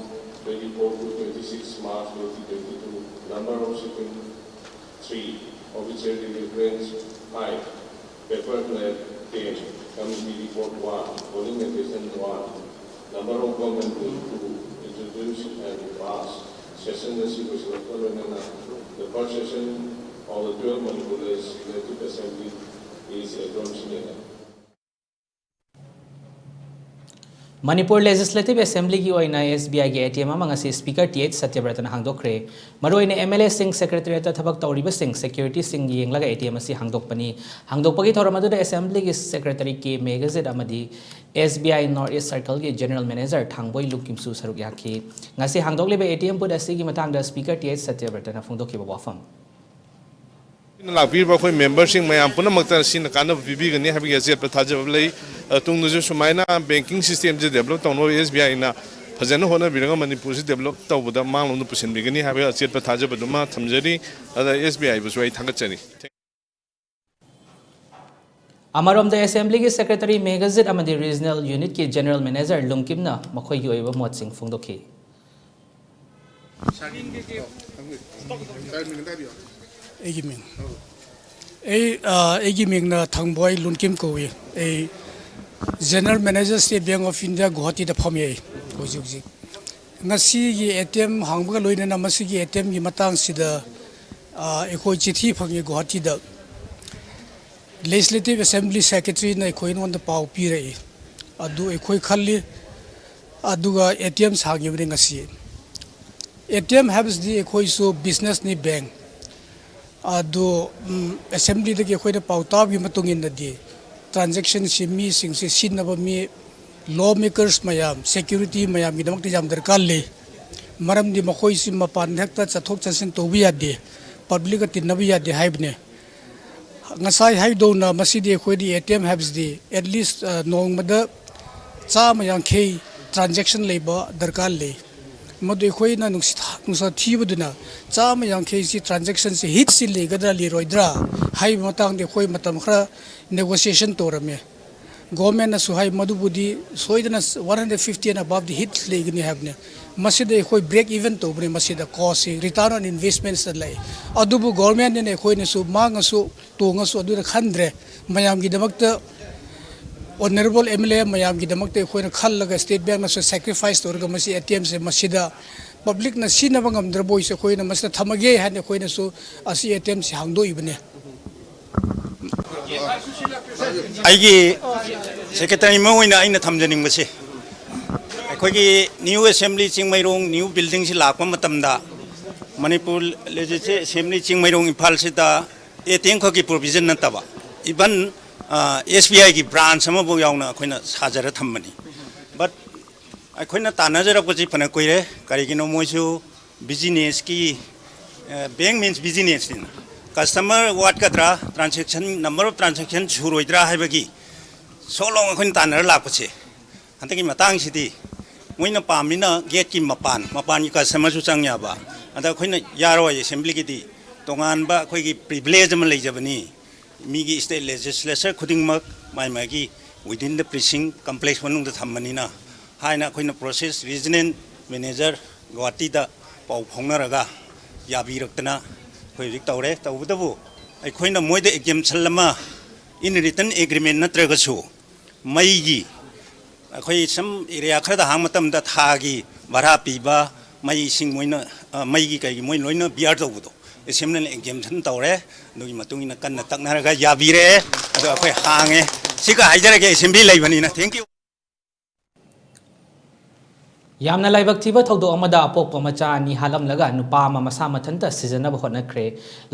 twenty-four to twenty-six March twenty twenty-two, number of sitting three, official deliverance five, paper ten, committee report one, polling attention one, number of government bill two, introduced and passed. Session ꯑꯁꯤ ꯂꯣꯏꯁꯤꯜꯂꯛꯄ ꯂꯣꯏꯅꯅ the first session of the twelfth Manipur Legislative Assembly is adjourned sine die. Manipur legislative ꯑꯦꯁꯦꯝꯕ꯭ꯂꯤꯒꯤ ꯑꯣꯏꯅ ꯑꯦꯁ ꯕꯤ ꯑꯥꯏꯒꯤ ꯑꯦ ꯇꯤ ꯑꯦꯝ ꯑꯃ ꯉꯁꯤ ꯁ꯭ꯄꯤꯀꯔ ꯇꯤ ꯑꯩꯆ ꯁꯇ꯭ꯌꯕ꯭ꯔꯇꯅ ꯍꯥꯡꯗꯣꯛꯈ꯭ꯔꯦ꯫ ꯃꯔꯨꯑꯣꯏꯅ ꯑꯦꯝ ꯑꯦꯜ ꯑꯦꯁꯤꯡ, ꯁꯦꯀ꯭ꯔꯦꯇꯔꯤꯌꯦꯠꯇ ꯊꯕꯛ ꯇꯧꯔꯤꯕꯁꯤꯡ, ꯁꯦꯀ꯭ꯌꯨꯔꯤꯇꯤꯁꯤꯡ ꯌꯦꯡꯂꯒ ꯑꯦ ꯇꯤ ꯑꯦꯝ ꯑꯁꯤ ꯍꯥꯡꯗꯣꯛꯄꯅꯤ꯫ ꯍꯥꯡꯗꯣꯛꯄꯒꯤ ꯊꯧꯔꯝ ꯑꯗꯨꯗ ꯑꯦꯁꯦꯝꯕ꯭ꯂꯤꯒꯤ ꯁꯦꯀ꯭ꯔꯦꯇꯔꯤ ꯀꯦ ꯃꯦꯘꯖꯤꯠ ꯑꯃꯗꯤ ꯑꯦꯁ ꯕꯤ ꯑꯥꯏ ꯅꯣꯔꯠ ꯏꯁ ꯁꯔꯀꯜꯒꯤ ꯖꯦꯅꯔꯦꯜ ꯃꯦꯅꯦꯖꯔ ꯊꯥꯡꯕꯣꯏ ꯂꯨꯡꯀꯤꯝꯁꯨ ꯁꯔꯨꯛ ꯌꯥꯈꯤ꯫ ꯉꯁꯤ ꯍꯥꯡꯗꯣꯛꯂꯤꯕ ꯑꯦ ꯇꯤ ꯑꯦꯝ ꯕꯨꯠ ꯑꯁꯤꯒꯤ ꯃꯇꯥꯡꯗ ꯁ꯭ꯄꯤꯀꯔ ꯇꯤ ꯑꯩꯆ ꯁꯇ꯭ꯌꯕ꯭ꯔꯇꯅ ꯐꯣꯡꯗꯣꯛꯈꯤꯕ ꯋꯥꯐꯝ꯫ ꯂꯥꯛꯄꯤꯔꯤꯕ ꯑꯩꯈꯣꯏ ꯃꯦꯝꯕꯔꯁꯤꯡ ꯃꯌꯥꯝ ꯄꯨꯝꯅꯃꯛꯇ ꯁꯤꯅ ꯀꯥꯟꯅꯕ ꯄꯤꯕꯤꯒꯅꯤ ꯍꯥꯏꯕꯒꯤ ꯑꯆꯦꯠꯄ ꯊꯥꯖꯕ ꯂꯩ꯫ ꯑ, ꯇꯨꯡꯗꯁꯨ ꯁꯨꯃꯥꯏꯅ banking systemꯁꯦ develop ꯇꯧꯅꯕ ꯑꯦꯁ ꯕꯤ ꯑꯥꯏꯅ ꯐꯖꯅ ꯍꯣꯠꯅꯕꯤꯔꯒ ꯃꯅꯤꯄꯨꯔꯁꯤ develop ꯇꯧꯕꯗ ꯃꯥꯡꯂꯣꯝꯗ ꯄꯨꯁꯤꯟꯕꯤꯒꯅꯤ ꯍꯥꯏꯕꯒꯤ ꯑꯆꯦꯠꯄ ꯊꯥꯖꯕꯗꯨꯃ ꯊꯝꯖꯔꯤ꯫ ꯑꯗ ꯑꯦꯁ ꯕꯤ ꯑꯥꯏꯕꯨꯁꯨ ꯑꯩ ꯊꯥꯒꯠꯆꯔꯤ꯫ ꯑꯃꯔꯣꯝꯗ ꯑꯦꯁꯦꯝꯕ꯭ꯂꯤꯒꯤ ꯁꯦꯀ꯭ꯔꯦꯇꯔꯤ ꯃꯦꯘꯖꯤꯠ ꯑꯃꯗꯤ ꯔꯤꯖꯅꯦꯜ ꯌꯨꯅꯤꯠꯀꯤ ꯖꯦꯅꯔꯦꯜ ꯃꯦꯅꯦꯖꯔ ꯂꯨꯡꯀꯤꯝꯅ ꯃꯈꯣꯏꯒꯤ ꯑꯣꯏꯕ ꯃꯣꯠꯁꯤꯡ ꯐꯣꯡꯗꯣꯛꯈꯤ꯫ ꯑꯩꯒꯤ ꯃꯤꯡ, ꯑꯩ, ꯑ, ꯑꯩꯒꯤ ꯃꯤꯡꯅ ꯊꯥꯡꯕꯣꯏ ꯂꯨꯟꯀꯤꯝ ꯀꯧꯏ꯫ ꯑꯩ General Manager State Bank of India ꯒꯨꯋꯥꯍꯥꯇꯤꯗ ꯐꯝꯃꯤ ꯑꯩ ꯍꯧꯖꯤꯛ ꯍꯧꯖꯤꯛ꯫ ꯉꯁꯤꯒꯤ ꯑꯦ ꯇꯤ ꯑꯦꯝ ꯍꯥꯡꯕꯒ ꯂꯣꯏꯅꯅ ꯃꯁꯤꯒꯤ ꯑꯦ ꯇꯤ ꯑꯦꯝꯒꯤ ꯃꯇꯥꯡꯁꯤꯗ, ꯑ, ꯑꯩꯈꯣꯏ ꯆꯤꯊꯤ ꯐꯪꯉꯤ ꯒꯨꯋꯥꯍꯥꯇꯤꯗ꯫ Legislative Assembly Secretaryꯅ ꯑꯩꯈꯣꯏ, ꯑꯩꯉꯣꯟꯗ ꯄꯥꯎ ꯄꯤꯔꯛꯏ꯫ ꯑꯗꯨ ꯑꯩꯈꯣꯏ ꯈꯜꯂꯤ, ꯑꯗꯨꯒ ꯑꯦ ꯇꯤ ꯑꯦꯝ ꯁꯥꯡꯉꯤꯕꯅꯤ ꯉꯁꯤ꯫ ꯑꯦ ꯇꯤ ꯑꯦꯝ ꯍꯥꯏꯕꯁꯤꯗꯤ ꯑꯩꯈꯣꯏꯁꯨ ꯕꯤꯖꯤꯅꯦꯁꯅꯤ, ꯕꯦꯡ꯫ ꯑꯗꯨ, ꯎꯝ, ꯑꯦꯁꯦꯝꯕ꯭ꯂꯤꯗꯒꯤ ꯑꯩꯈꯣꯏꯅ ꯄꯥꯎ ꯇꯥꯕꯒꯤ ꯃꯇꯨꯡ ꯏꯟꯅꯗꯤ, ꯇ꯭ꯔꯥꯟꯖꯦꯛꯁꯟꯁꯤ ꯃꯤꯁꯤꯡꯁꯤ ꯁꯤꯖꯤꯟꯅꯕ ꯃꯤ, ꯂꯣ ꯃꯦꯀꯔꯁ ꯃꯌꯥꯝ, ꯁꯦꯀ꯭ꯌꯨꯔꯤꯇꯤ ꯃꯌꯥꯝꯒꯤꯗꯃꯛꯇ ꯌꯥꯝ ꯗꯔꯀꯥꯔ ꯂꯩ꯫ ꯃꯔꯝꯗꯤ ꯃꯈꯣꯏꯁꯤ ꯃꯄꯥꯟ ꯍꯦꯛꯇ ꯆꯠꯊꯣꯛ ꯆꯠꯁꯤꯟ ꯇꯧꯕ ꯌꯥꯗꯦ, ꯄꯕ꯭ꯂꯤꯛꯀ ꯇꯤꯟꯅꯕ ꯌꯥꯗꯦ ꯍꯥꯏꯕꯅꯤ꯫ ꯉꯁꯥꯏ ꯍꯥꯏꯗꯧꯅ ꯃꯁꯤꯗꯤ ꯑꯩꯈꯣꯏꯗꯤ ꯑꯦ ꯇꯤ ꯑꯦꯝ ꯍꯥꯏꯕꯁꯤꯗꯤ at least, ꯑ, ꯅꯣꯡꯃꯗ ꯆꯥꯝꯃ ꯌꯥꯡꯈꯩ ꯇ꯭ꯔꯥꯟꯖꯦꯛꯁꯟ ꯂꯩꯕ ꯗꯔꯀꯥꯔ ꯂꯩ꯫ ꯃꯗꯨ ꯑꯩꯈꯣꯏꯅ ꯅꯨꯡꯁꯤ-, ꯅꯨꯡꯁꯥ ꯊꯤꯕꯗꯨꯅ ꯆꯥꯝꯃ ꯌꯥꯡꯈꯩꯁꯤ ꯇ꯭ꯔꯥꯟꯖꯦꯛꯁꯟꯁꯤ ꯍꯤꯠꯁꯤ ꯂꯩꯒꯗ꯭ꯔꯥ ꯂꯩꯔꯣꯏꯗ꯭ꯔꯥ ꯍꯥꯏꯕ ꯃꯇꯥꯡꯗ ꯑꯩꯈꯣꯏ ꯃꯇꯝ ꯈꯔ ꯅꯦꯒꯣꯁꯤꯌꯦꯁꯟ ꯇꯧꯔꯝꯃꯦ꯫ ꯒꯣꯔꯃꯦꯟꯅꯁꯨ ꯍꯥꯏ ꯃꯗꯨꯕꯨꯗꯤ ꯁꯣꯏꯗꯅ one hundred fifty and above ꯗꯤ ꯍꯤꯠ ꯂꯩꯒꯅꯤ ꯍꯥꯏꯕꯅꯤ꯫ ꯃꯁꯤꯗ ꯑꯩꯈꯣꯏ ꯕ꯭ꯔꯦꯛ ꯏꯚꯟ ꯇꯧꯕꯅꯤ, ꯃꯁꯤꯗ ꯀꯣꯁꯁꯤ return on investments ꯇ ꯂꯩ꯫ ꯑꯗꯨꯕꯨ ꯒꯣꯔꯃꯦꯟꯅ ꯑꯩꯈꯣꯏꯅꯁꯨ ꯃꯥꯡꯉꯁꯨ ꯇꯣꯡꯉꯁꯨ ꯑꯗꯨꯗ ꯈꯟꯗ꯭ꯔꯦ꯫ ꯃꯌꯥꯝꯒꯤꯗꯃꯛꯇ, ꯑꯣꯅꯔꯦꯕꯜ ꯑꯦꯝ ꯑꯦꯜ ꯑꯦ ꯃꯌꯥꯝꯒꯤꯗꯃꯛꯇ ꯑꯩꯈꯣꯏꯅ ꯈꯜꯂꯒ ꯁ꯭ꯇꯦꯠ ꯕꯦꯡꯅꯁꯨ ꯁꯦꯀ꯭ꯔꯤꯐꯥꯏꯁ ꯇꯧꯔꯒ ꯃꯁꯤ ꯑꯦ ꯇꯤ ꯑꯦꯝꯁꯦ ꯃꯁꯤꯗ ꯄꯕ꯭ꯂꯤꯛꯅ ꯁꯤꯖꯤꯟꯅꯕ ꯉꯝꯗ꯭ꯔꯕ ꯑꯣꯏꯁꯦ ꯑꯩꯈꯣꯏꯅ ꯃꯁꯤꯗ ꯊꯝꯃꯒꯦ ꯍꯥꯏꯅ ꯑꯩꯈꯣꯏꯅꯁꯨ ꯑꯁꯤ ꯑꯦ ꯇꯤ ꯑꯦꯝꯁꯤ ꯍꯥꯡꯗꯣꯛꯏꯕꯅꯦ꯫ ꯑꯩꯒꯤ ꯁꯦꯀ꯭ꯔꯦꯇꯔꯤ ꯑꯃ ꯑꯣꯏꯅ ꯑꯩꯅ ꯊꯝꯖꯅꯤꯡꯕꯁꯦ, ꯑꯩꯈꯣꯏꯒꯤ ꯅ꯭ꯌꯨ ꯑꯦꯁꯦꯝꯕ꯭ꯂꯤ ꯆꯤꯡꯃꯩꯔꯣꯡ ꯅ꯭ꯌꯨ ꯕꯤꯜꯗꯤꯡꯁꯤ ꯂꯥꯛꯄ ꯃꯇꯝꯗ ꯃꯅꯤꯄꯨꯔ ꯂꯦꯖꯤꯁꯂꯦꯇꯤꯚ ꯑꯦꯁꯦꯝꯕ꯭ꯂꯤ ꯆꯤꯡꯃꯩꯔꯣꯡ ꯏꯝꯐꯥꯜꯁꯤꯗ ꯑꯦ ꯇꯤ ꯑꯦꯝ ꯈꯛꯀꯤ ꯄ꯭ꯔꯣꯚꯤꯖꯟ ꯅꯠꯇꯕ, ꯏꯚꯟ ꯑꯦꯁ ꯕꯤ ꯑꯥꯏꯒꯤ ꯕ꯭ꯔꯥꯟꯁ ꯑꯃꯐꯥꯎ ꯌꯥꯎꯅ ꯑꯩꯈꯣꯏꯅ ꯁꯥꯖꯔ ꯊꯝꯕꯅꯤ꯫ ꯕꯠ ꯑꯩꯈꯣꯏꯅ ꯇꯥꯟꯅꯖꯔꯛꯄꯁꯤ ꯐꯅ ꯀꯨꯏꯔꯦ꯫ ꯀꯔꯤꯒꯤꯅꯣ, ꯃꯣꯏꯁꯨ ꯕꯤꯖꯤꯅꯦꯁꯀꯤ, ꯕꯦꯡ ꯃꯤꯟꯁ ꯕꯤꯖꯤꯅꯦꯁꯅꯤꯅ, ꯀꯁꯇꯃꯔ ꯋꯥꯠꯀꯗ꯭ꯔꯥ, ꯇ꯭ꯔꯥꯟꯖꯦꯛꯁꯟ, ꯅꯝꯕꯔ ꯑꯣꯐ ꯇ꯭ꯔꯥꯟꯖꯦꯛꯁꯟ ꯁꯨꯔꯣꯏꯗ꯭ꯔꯥ ꯍꯥꯏꯕꯒꯤ ꯁꯣꯂꯣꯡ ꯑꯩꯈꯣꯏꯅ ꯇꯥꯟꯅꯔ ꯂꯥꯛꯄꯁꯦ꯫ ꯍꯟꯗꯛꯀꯤ ꯃꯇꯥꯡꯁꯤꯗꯤ ꯃꯣꯏꯅ ꯄꯥꯝꯃꯤꯅ ꯒꯦꯠꯀꯤ ꯃꯄꯥꯟ, ꯃꯄꯥꯟꯒꯤ ꯀꯁꯇꯃꯔꯁꯨ ꯆꯪ ꯌꯥꯕ꯫ ꯑꯗ ꯑꯩꯈꯣꯏꯅ ꯌꯥꯔꯣꯏ, ꯑꯦꯁꯦꯝꯕ꯭ꯂꯤꯒꯤꯗꯤ ꯇꯣꯉꯥꯟꯕ ꯑꯩꯈꯣꯏꯒꯤ ꯄ꯭ꯔꯤꯚꯤꯂꯦꯖ ꯑꯃ ꯂꯩꯖꯕꯅꯤ꯫ ꯃꯤꯒꯤ ꯁ꯭ꯇꯦꯠ ꯂꯦꯖꯤꯁꯂꯦꯆꯔ ꯈꯨꯗꯤꯡꯃꯛ ꯃꯥꯏ ꯃꯥꯒꯤ within the precinct complex ꯃꯅꯨꯡꯗ ꯊꯝꯕꯅꯤꯅ ꯍꯥꯏꯅ ꯑꯩꯈꯣꯏꯅ ꯄ꯭ꯔꯣꯁꯦꯁ ꯔꯤꯖꯅꯦꯜ ꯃꯦꯅꯦꯖꯔ ꯒꯨꯋꯥꯍꯥꯇꯤꯗ ꯄꯥꯎ ꯐꯥꯎꯅꯔꯒ ꯌꯥꯕꯤꯔꯛꯇꯅ ꯑꯩꯈꯣꯏ ꯍꯧꯖꯤꯛ ꯇꯧꯔꯦ꯫ ꯇꯧꯕꯇꯕꯨ ꯑꯩꯈꯣꯏꯅ ꯃꯣꯏꯗ ꯑꯦꯛꯖꯦꯝꯁꯟ ꯑꯃ in written agreement ꯅꯠꯇ꯭ꯔꯒꯁꯨ ꯃꯩꯒꯤ, ꯑꯩꯈꯣꯏ ꯁꯝ ꯑꯦꯔꯤꯌꯥ ꯈꯔꯗ ꯍꯥꯡꯕ ꯃꯇꯝꯗ ꯊꯥꯒꯤ ꯚꯔꯥ ꯄꯤꯕ, ꯃꯩ ꯏꯁꯤꯡ ꯃꯣꯏꯅ, ꯑ, ꯃꯩꯒꯤ ꯀꯩꯒꯤ ꯃꯣꯏ ꯂꯣꯏꯅ ꯕꯤꯌꯥꯔ ꯇꯧꯕꯗꯣ, ꯑꯦꯁꯦꯝꯕ꯭ꯂꯤꯅ ꯑꯦꯛꯖꯦꯝꯁꯟ ꯇꯧꯔꯦ꯫ ꯑꯗꯨꯒꯤ ꯃꯇꯨꯡ ꯏꯟꯅ ꯀꯟꯅ ꯇꯛꯅꯔꯒ ꯌꯥꯕꯤꯔꯛꯑꯦ꯫ ꯑꯗꯣ ꯑꯩꯈꯣꯏ ꯍꯥꯡꯉꯦ꯫ ꯁꯤꯒ ꯍꯥꯏꯖꯔꯒꯦ, ꯑꯦꯁꯦꯝꯕ꯭ꯂꯤ ꯂꯩꯕꯅꯤꯅ꯫ Thank you꯫ ꯌꯥꯝꯅ ꯂꯥꯏꯕꯛ ꯊꯤꯕ ꯊꯧꯗꯣꯛ ꯑꯃꯗ ꯑꯄꯣꯛꯄ ꯃꯆꯥ ꯑꯅꯤ ꯍꯥꯠꯂꯝꯂꯒ ꯅꯨꯄꯥ ꯑꯃ ꯃꯁꯥ ꯃꯊꯟꯇ ꯁꯤꯖꯅꯕ ꯍꯣꯠꯅꯈ꯭ꯔꯦ꯫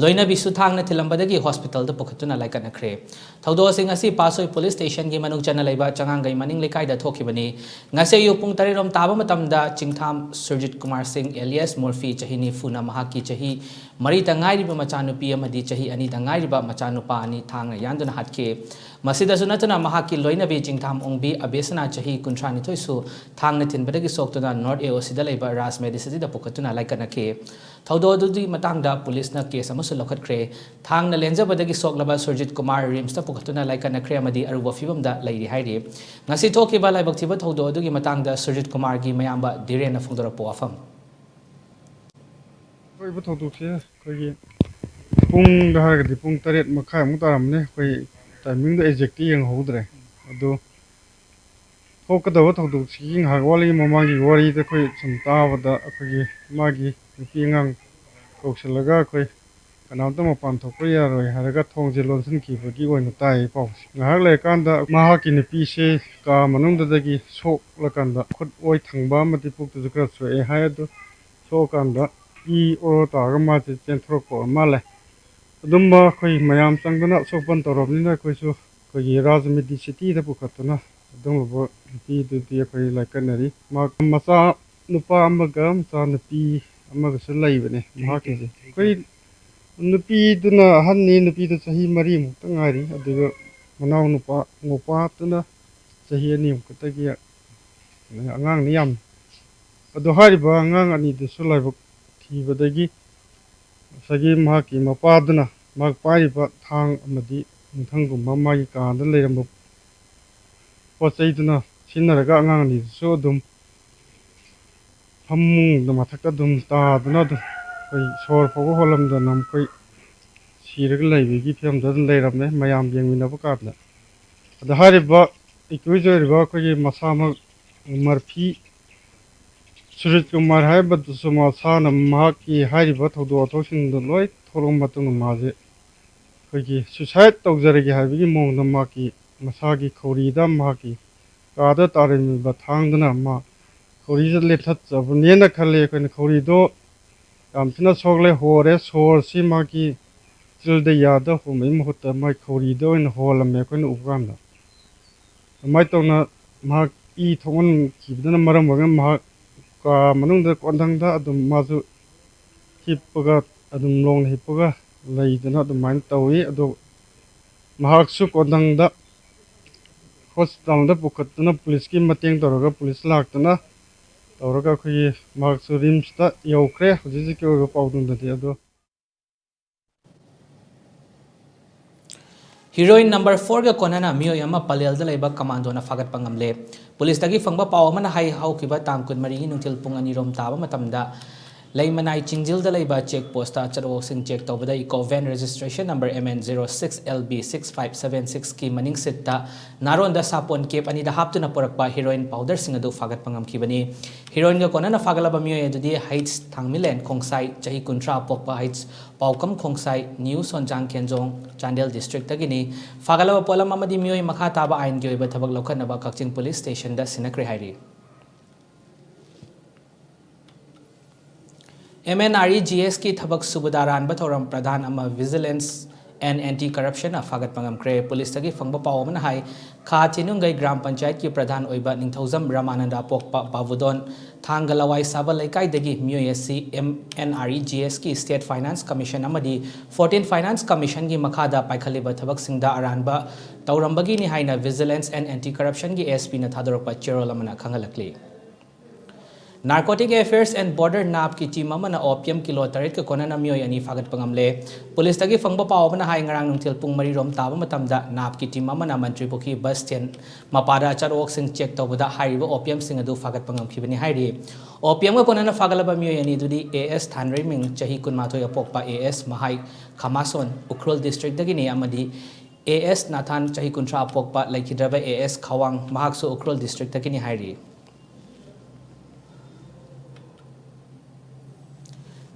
ꯂꯣꯏꯅꯕꯤꯁꯨ ꯊꯥꯡꯅ ꯊꯤꯜꯂꯝꯕꯗꯒꯤ ꯍꯣꯁꯄꯤꯇꯥꯜꯗ ꯄꯨꯈꯠꯇꯨꯅ ꯂꯥꯏꯀꯠꯅꯈ꯭ꯔꯦ꯫ ꯊꯧꯗꯣꯛ ꯑꯁꯤ ꯉꯁꯤ ꯄꯥꯠꯁꯣꯏ ꯄꯨꯂꯤꯁ ꯁ꯭ꯇꯦꯁꯟꯒꯤ ꯃꯅꯨꯡ ꯆꯟꯅ ꯂꯩꯕ ꯆꯉꯥꯡꯒꯩ ꯃꯅꯤꯡ ꯂꯩꯀꯥꯏꯗ ꯊꯣꯛꯈꯤꯕꯅꯤ꯫ ꯉꯁꯤ ꯑꯌꯨꯛ ꯄꯨꯡ ꯇꯔꯦꯠ ꯔꯣꯝ ꯇꯥꯕ ꯃꯇꯝꯗ ꯆꯤꯡꯊꯥꯝ ꯁꯨꯔꯖꯤꯠ ꯀꯨꯃꯥꯔ ꯁꯤꯡ alias ꯃꯨꯔꯐꯤ, ꯆꯍꯤ ꯅꯤꯐꯨꯅ ꯃꯍꯥꯛꯀꯤ ꯆꯍꯤ ꯃꯔꯤꯇ ꯉꯥꯏꯔꯤꯕ ꯃꯆꯥꯅꯨꯄꯤ ꯑꯃꯗꯤ ꯆꯍꯤ ꯑꯅꯤꯇ ꯉꯥꯏꯔꯤꯕ ꯃꯆꯥꯅꯨꯄꯥ ꯑꯅꯤ ꯊꯥꯡꯅ ꯌꯥꯟꯗꯨꯅ ꯍꯥꯠꯈꯤ꯫ ꯃꯁꯤꯗꯁꯨ ꯅꯠꯇꯅ ꯃꯍꯥꯛꯀꯤ ꯂꯣꯏꯅꯕꯤ ꯆꯤꯡꯊꯥꯝ ꯑꯣꯡꯕꯤ ꯑꯕꯦꯁꯅꯥ, ꯆꯍꯤ ꯀꯨꯟꯊ꯭ꯔꯥꯅꯤꯊꯣꯏꯁꯨ ꯊꯥꯡꯅ ꯊꯤꯟꯕꯗꯒꯤ ꯁꯣꯛꯇꯨꯅ ꯅꯣꯔꯠ AOCꯗ ꯂꯩꯕ ꯔꯥꯖ ꯃꯦꯗꯤꯁꯤꯇꯤꯗ ꯄꯨꯈꯠꯇꯨꯅ ꯂꯥꯏꯀꯠꯅꯈꯤ꯫ ꯊꯧꯗꯣꯛ ꯑꯗꯨꯒꯤ ꯃꯇꯥꯡꯗ ꯄꯨꯂꯤꯁꯅ ꯀꯦꯁ ꯑꯃꯁꯨ ꯂꯧꯈꯠꯈ꯭ꯔꯦ꯫ ꯊꯥꯡꯅ ꯂꯦꯟꯖꯕꯗꯒꯤ ꯁꯣꯛꯂꯕ ꯁꯨꯔꯖꯤꯠ ꯀꯨꯃꯥꯔ ꯔꯤꯝꯁꯇ ꯄꯨꯈꯠꯇꯨꯅ ꯂꯥꯏꯀꯠꯅꯈ꯭ꯔꯦ ꯑꯃꯗꯤ ꯑꯔꯨꯕ ꯐꯤꯕꯝꯗ ꯂꯩꯔꯤ ꯍꯥꯏꯔꯤ꯫ ꯉꯁꯤ ꯊꯣꯛꯈꯤꯕ ꯂꯥꯏꯕꯛ ꯊꯤꯕ ꯊꯧꯗꯣꯛ ꯑꯗꯨꯒꯤ ꯃꯇꯥꯡꯗ ꯁꯨꯔꯖꯤꯠ ꯀꯨꯃꯥꯔꯒꯤ ꯃꯌꯥꯝꯕ ꯙꯤꯔꯦꯟꯅ ꯐꯣꯡꯗꯣꯔꯛꯄ ꯋꯥꯐꯝ꯫ ꯊꯣꯛꯏꯕ ꯊꯧꯗꯣꯛꯁꯦ ꯑꯩꯈꯣꯏꯒꯤ ꯄꯨꯡꯗ ꯍꯥꯏꯔꯒꯗꯤ ꯄꯨꯡ ꯇꯔꯦꯠ ꯃꯈꯥꯏꯃꯨꯛ ꯇꯥꯔꯝꯃꯅꯤ꯫ ꯑꯩꯈꯣꯏ timingꯗꯣ exactꯇꯤ ꯌꯦꯡꯍꯧꯗ꯭ꯔꯦ꯫ ꯑꯗꯣ ꯊꯣꯛꯀꯗꯕ ꯊꯧꯗꯣꯛꯁꯤꯒꯤ ꯉꯥꯏꯍꯥꯛ ꯋꯥꯠꯂꯤ ꯃꯃꯥꯡꯒꯤ ꯋꯥꯔꯤꯗ ꯑꯩꯈꯣꯏ ꯁꯨꯝ ꯇꯥꯕꯗ ꯑꯩꯈꯣꯏꯒꯤ ꯃꯥꯒꯤ ꯅꯨꯄꯤ ꯑꯉꯥꯡ ꯀꯧꯁꯤꯜꯂꯒ ꯑꯩꯈꯣꯏ ꯀꯅꯥꯝꯇ ꯃꯄꯥꯟ ꯊꯣꯛꯄ ꯌꯥꯔꯣꯏ ꯍꯥꯏꯔꯒ ꯊꯣꯡꯁꯦ ꯂꯣꯟꯁꯤꯟꯈꯤꯕꯒꯤ ꯑꯣꯏꯅ ꯇꯥꯏ ꯄꯥꯎꯁꯦ꯫ ꯉꯥꯏꯍꯥꯛ ꯂꯩꯔꯀꯥꯟꯗ ꯃꯍꯥꯛꯀꯤ ꯅꯨꯄꯤꯁꯦ ꯀꯥ ꯃꯅꯨꯡꯗꯨꯗꯒꯤ ꯁꯣꯛꯂꯀꯥꯟꯗ ꯈꯨꯠ ꯑꯣꯏ ꯊꯪꯕ ꯑꯃꯗꯤ ꯄꯨꯛꯇꯁꯨ ꯈꯔ ꯁꯣꯛꯑꯦ ꯍꯥꯏ꯫ ꯑꯗꯨ ꯁꯣꯛꯑꯀꯥꯟꯗ ꯏ ꯑꯣꯔꯣ ꯇꯥꯔꯒ ꯃꯥꯁꯦ ꯆꯦꯟꯊꯣꯔꯛꯄ ꯑꯣꯏꯔ ꯃꯥꯜꯂꯦ꯫ ꯑꯗꯨꯝꯕ ꯑꯩꯈꯣꯏ ꯃꯌꯥꯝ ꯆꯪꯗꯨꯅ ꯑꯁꯣꯛ ꯑꯄꯟ ꯇꯧꯔꯕꯅꯤꯅ ꯑꯩꯈꯣꯏꯁꯨ ꯑꯩꯈꯣꯏꯒꯤ ꯔꯥꯖ ꯃꯦꯗꯤꯁꯤꯇꯤꯗ ꯄꯨꯈꯠꯇꯨꯅ ꯑꯗꯨꯒꯨꯝꯂꯕ ꯅꯨꯄꯤꯗꯨꯗꯤ ꯑꯩꯈꯣꯏ ꯂꯥꯏꯀꯠꯅꯔꯤ꯫ ꯃꯍꯥꯛ ꯃꯆꯥ ꯅꯨꯄꯥ ꯑꯃꯒ ꯃꯆꯥ ꯅꯨꯄꯤ ꯑꯃꯒꯁꯨ ꯂꯩꯕꯅꯦ ꯃꯍꯥꯛꯀꯤꯁꯦ꯫ ꯑꯩꯈꯣꯏ ꯅꯨꯄꯤꯗꯨꯅ ꯑꯍꯟꯅꯤ, ꯅꯨꯄꯤꯗꯨ ꯆꯍꯤ ꯃꯔꯤꯃꯨꯛꯇ ꯉꯥꯏꯔꯤ꯫ ꯑꯗꯨꯒ ꯃꯅꯥꯎ ꯅꯨꯄꯥ ꯅꯨꯄꯥꯗꯨꯅ ꯆꯍꯤ ꯑꯅꯤꯃꯨꯛ ꯈꯛꯇꯒꯤ ꯑꯉꯥꯡꯅꯤ ꯌꯥꯝ꯫ ꯑꯗꯣ ꯍꯥꯏꯔꯤꯕ ꯑꯉꯥꯡ ꯑꯅꯤꯗꯨꯁꯨ ꯂꯥꯏꯕꯛ ꯊꯤꯕꯗꯒꯤ ꯉꯁꯥꯏꯒꯤ ꯃꯍꯥꯛꯀꯤ ꯃꯄꯥꯗꯨꯅ ꯃꯍꯥꯛ ꯄꯥꯏꯔꯤꯕ ꯊꯥꯡ ꯑꯃꯗꯤ ꯅꯨꯡꯊꯪꯒꯨꯝꯕ ꯃꯥꯒꯤ ꯀꯥꯗ ꯂꯩꯔꯝꯕ ꯄꯣꯠ ꯆꯩꯗꯨꯅ ꯁꯤꯖꯤꯟꯅꯔꯒ ꯑꯉꯥꯡ ꯑꯅꯤꯗꯨꯁꯨ ꯑꯗꯨꯝ ꯐꯃꯨꯡꯗ ꯃꯊꯛꯇ ꯑꯗꯨꯝ ꯇꯥꯗꯨꯅ ꯑꯗꯨꯝ ꯑꯩꯈꯣꯏ ꯁꯣꯔ ꯐꯥꯎꯕ ꯍꯣꯜꯂꯝꯗꯅ ꯃꯈꯣꯏ ꯁꯤꯔꯒ ꯂꯩꯕꯒꯤ ꯐꯤꯕꯝꯗ ꯑꯗꯨꯝ ꯂꯩꯔꯝꯃꯦ ꯃꯌꯥꯝ ꯌꯦꯡꯃꯤꯟꯅꯕ ꯀꯥꯟꯗ꯫ ꯑꯗ ꯍꯥꯏꯔꯤꯕ accused ꯑꯣꯏꯔꯤꯕ ꯑꯩꯈꯣꯏꯒꯤ ꯃꯁꯥꯃꯛ ꯃꯔꯐꯤ ꯁꯨꯔꯖ ꯀꯨꯃꯥꯔ ꯍꯥꯏꯔꯤꯕꯗꯨꯁꯨ ꯃꯁꯥꯅ ꯃꯍꯥꯛꯀꯤ ꯍꯥꯏꯔꯤꯕ ꯊꯧꯗꯣꯛ ꯋꯥꯊꯣꯛꯁꯤꯡꯗꯨ ꯂꯣꯏ ꯊꯣꯛꯂꯕ ꯃꯇꯨꯡꯗ ꯃꯥꯁꯦ ꯑꯩꯈꯣꯏꯒꯤ suicide ꯇꯧꯖꯔꯒꯦ ꯍꯥꯏꯕꯒꯤ ꯃꯑꯣꯡꯗ ꯃꯍꯥꯛꯀꯤ ꯃꯁꯥꯒꯤ ꯈꯧꯔꯤꯗ ꯃꯍꯥꯛꯀꯤ ꯀꯥꯗ ꯇꯥꯔꯝꯃꯤꯕ ꯊꯥꯡꯗꯨꯅ ꯃꯥ ꯈꯧꯔꯤꯁꯦ ꯂꯦꯟꯊꯠꯆꯕꯅꯦꯅ ꯈꯜꯂꯦ ꯑꯩꯈꯣꯏꯅ꯫ ꯈꯧꯔꯤꯗꯣ ꯌꯥꯝ ꯊꯤꯅ ꯁꯣꯛꯂꯦ, ꯍꯣꯔꯦ꯫ ꯁꯣꯔꯁꯤ ꯃꯥꯒꯤ ꯆꯤꯜꯗ ꯌꯥꯗ ꯍꯣꯟꯕꯒꯤ ꯃꯍꯨꯠꯇ ꯃꯥꯒꯤ ꯈꯧꯔꯤꯗ ꯑꯣꯏꯅ ꯍꯣꯜꯂꯝꯃꯦ ꯑꯩꯈꯣꯏꯅ ꯎꯕ ꯀꯥꯟꯗ꯫ ꯑꯗꯨꯃꯥꯏꯅ ꯇꯧꯅ ꯃꯍꯥꯛ ꯏ ꯊꯣꯛꯍꯟꯈꯤꯕꯗꯨꯅ ꯃꯔꯝ ꯑꯣꯏꯔꯒ ꯃꯍꯥꯛ ꯀꯥ ꯃꯅꯨꯡꯗ ꯀꯣꯟꯊꯪꯗ ꯑꯗꯨꯝ ꯃꯥꯁꯨ ꯍꯤꯞꯄꯒ ꯑꯗꯨꯝ ꯂꯣꯡꯅ ꯍꯤꯞꯄꯒ ꯂꯩꯗꯅ ꯑꯗꯨꯃꯥꯏꯅ ꯇꯧꯏ꯫ ꯑꯗꯣ ꯃꯍꯥꯛꯁꯨ ꯀꯣꯟꯊꯪꯗ ꯍꯣꯁꯄꯤꯇꯥꯜꯗ ꯄꯨꯈꯠꯇꯨꯅ ꯄꯨꯂꯤꯁꯀꯤ ꯃꯇꯦꯡ ꯇꯧꯔꯒ ꯄꯨꯂꯤꯁ ꯂꯥꯛꯇꯨꯅ ꯇꯧꯔꯒ ꯑꯩꯈꯣꯏꯒꯤ ꯃꯍꯥꯛꯁꯨ ꯔꯤꯝꯁꯇ ꯌꯧꯈ꯭ꯔꯦ ꯍꯧꯖꯤꯛ ꯍꯧꯖꯤꯛꯀꯤ ꯑꯣꯏꯕ ꯄꯥꯎꯗꯝꯗꯗꯤ꯫ ꯑꯗꯣ ꯍꯤꯔꯣꯏꯟ ꯅꯝꯕꯔ ꯐꯣꯔꯒ ꯀꯣꯟꯅꯅ ꯃꯤꯑꯣꯏ ꯑꯃ ꯄꯂꯦꯜꯗ ꯂꯩꯕ ꯀꯃꯥꯟꯗꯣꯅ ꯐꯥꯒꯠꯄ ꯉꯝꯂꯦ꯫ ꯄꯨꯂꯤꯁꯇꯒꯤ ꯐꯪꯕ ꯄꯥꯎ ꯑꯃꯅ ꯍꯥꯏ, ꯍꯧꯈꯤꯕ ꯇꯥꯡ ꯀꯨꯟꯃꯔꯤꯒꯤ ꯅꯨꯡꯊꯤꯜ ꯄꯨꯡ ꯑꯅꯤꯔꯣꯝ ꯇꯥꯕ ꯃꯇꯝꯗ ꯂꯩꯃꯅꯥꯏ ꯆꯤꯡꯖꯤꯜꯗ ꯂꯩꯕ ꯆꯦꯛ ꯄꯣꯁꯇ ꯑꯆꯠ ꯑꯋꯣꯛꯁꯤꯡ ꯆꯦꯛ ꯇꯧꯕꯗ eco van registration number M N zero six L B six five seven six ꯀꯤ ꯃꯅꯤꯡ ꯁꯤꯠꯇ ꯅꯥꯔꯣꯟꯗ ꯁꯥꯄꯣꯟ ꯀꯦꯞ ꯑꯅꯤꯗ ꯍꯥꯞꯇꯨꯅ ꯄꯨꯔꯛꯄ ꯍꯤꯔꯣꯏꯟ ꯄꯥꯎꯗꯔꯁꯤꯡ ꯑꯗꯨ ꯐꯥꯒꯠꯄ ꯉꯝꯈꯤꯕꯅꯤ꯫ ꯍꯤꯔꯣꯏꯟꯒ ꯀꯣꯟꯅꯅ ꯐꯥꯒꯠꯂꯕ ꯃꯤꯑꯣꯏ ꯑꯗꯨꯗꯤ ꯍꯩꯆ ꯊꯥꯡꯃꯤꯂꯦꯟ ꯈꯣꯡꯁꯥꯏ, ꯆꯍꯤ ꯀꯨꯟꯊ꯭ꯔꯥ ꯄꯣꯛꯄ, ꯍꯩꯆ ꯄꯥꯎꯀꯝ ꯈꯣꯡꯁꯥꯏ, ꯅ꯭ꯌꯨ ꯁꯣꯟꯖꯥꯡ ꯈꯦꯟꯖꯣꯡ, ꯆꯥꯟꯗꯦꯜ ꯗꯤꯁꯇ꯭ꯔꯤꯛꯇꯒꯤꯅꯤ꯫ ꯐꯥꯒꯠꯂꯕ ꯄꯣꯠꯂꯝ ꯑꯃꯗꯤ ꯃꯤꯑꯣꯏ ꯃꯈꯥ ꯇꯥꯕ ꯑꯥꯏꯟꯒꯤ ꯑꯣꯏꯕ ꯊꯕꯛ ꯂꯧꯈꯠꯅꯕ ꯀꯛꯆꯤꯡ ꯄꯨꯂꯤꯁ ꯁ꯭ꯇꯦꯁꯟꯗ ꯁꯤꯟꯅꯈ꯭ꯔꯦ ꯍꯥꯏꯔꯤ꯫ M N R E G S ꯀꯤ ꯊꯕꯛ ꯁꯨꯕꯗ ꯑꯔꯥꯟꯕ ꯊꯧꯔꯝ ꯄ꯭ꯔꯙꯥꯟ ꯑꯃ Vigilance and Anti Corruption ꯅ ꯐꯥꯒꯠꯄ ꯉꯝꯈ꯭ꯔꯦ꯫ ꯄꯨꯂꯤꯁꯇꯒꯤ ꯐꯪꯕ ꯄꯥꯎ ꯑꯃꯅ ꯍꯥꯏ, ꯈꯥ ꯆꯤꯅꯨꯡꯒꯩ ꯒ꯭ꯔꯥꯝ ꯄꯟꯆꯥꯌꯠꯀꯤ ꯄ꯭ꯔꯙꯥꯟ ꯑꯣꯏꯕ ꯅꯤꯡꯊꯧꯖꯝ ꯔꯃꯥꯅꯟꯗ ꯄꯣꯛꯄ ꯕꯥꯕꯨꯗꯣꯟ ꯊꯥꯡꯒ ꯂꯋꯥꯏ ꯁꯥꯕ ꯂꯩꯀꯥꯏꯗꯒꯤ ꯃꯤꯑꯣꯏ ꯑꯁꯤ M N R E G S ꯀꯤ State Finance Commission ꯑꯃꯗꯤ Fourteen Finance Commission ꯒꯤ ꯃꯈꯥꯗ ꯄꯥꯏꯈꯠꯂꯤꯕ ꯊꯕꯛꯁꯤꯡꯗ ꯑꯔꯥꯟꯕ ꯇꯧꯔꯝꯕꯒꯤꯅꯤ ꯍꯥꯏꯅ Vigilance and Anti Corruption ꯒꯤ S P ꯅ ꯊꯥꯗꯣꯔꯛꯄ ꯆꯦꯔꯣꯜ ꯑꯃꯅ ꯈꯪꯍꯜꯂꯛꯂꯤ꯫ Narcotic Affairs and Border, NAB ꯀꯤ team ꯑꯃꯅ opium ꯀꯤꯂꯣ ꯇꯔꯦꯠꯀ ꯀꯣꯟꯅꯅ ꯃꯤꯑꯣꯏ ꯑꯅꯤ ꯐꯥꯒꯠꯄ ꯉꯝꯂꯦ꯫ ꯄꯨꯂꯤꯁꯇꯒꯤ ꯐꯪꯕ ꯄꯥꯎ ꯑꯃꯅ ꯍꯥꯏ, ꯉꯔꯥꯡ ꯅꯨꯡꯊꯤꯜ ꯄꯨꯡ ꯃꯔꯤ ꯔꯣꯝ ꯇꯥꯕ ꯃꯇꯝꯗ NAB ꯀꯤ team ꯑꯃꯅ ꯃꯟꯇ꯭ꯔꯤ ꯄꯨꯈ꯭ꯔꯤ bus stand ꯃꯄꯥꯗ ꯑꯆꯠ ꯑꯋꯣꯛꯁꯤꯡ check ꯇꯧꯕꯗ ꯍꯥꯏꯔꯤꯕ opium ꯁꯤꯡ ꯑꯗꯨ ꯐꯥꯒꯠꯄ ꯉꯝꯈꯤꯕꯅꯤ ꯍꯥꯏꯔꯤ꯫ Opium ꯒ ꯀꯣꯟꯅꯅ ꯐꯥꯒꯠꯂꯕ ꯃꯤꯑꯣꯏ ꯑꯅꯤ ꯑꯗꯨꯗꯤ A S ꯊꯥꯟꯔꯩꯃꯤꯡ, ꯆꯍꯤ ꯀꯨꯟꯃꯥꯊꯣꯏ ꯄꯣꯛꯄ, A S ꯃꯍꯥꯏ ꯈꯥꯃꯥꯁꯣꯟ, ꯎꯈ꯭ꯔꯨꯜ district ꯇꯒꯤꯅꯤ, ꯑꯃꯗꯤ A S ꯅꯥꯊꯥꯟ, ꯆꯍꯤ ꯀꯨꯟꯊ꯭ꯔꯥ ꯄꯣꯛꯄ, ꯂꯩꯈꯤꯗ꯭ꯔꯕ A S ꯈꯋꯥꯡ, ꯃꯍꯥꯛꯁꯨ ꯎꯈ꯭ꯔꯨꯜ district ꯇꯒꯤꯅꯤ ꯍꯥꯏꯔꯤ꯫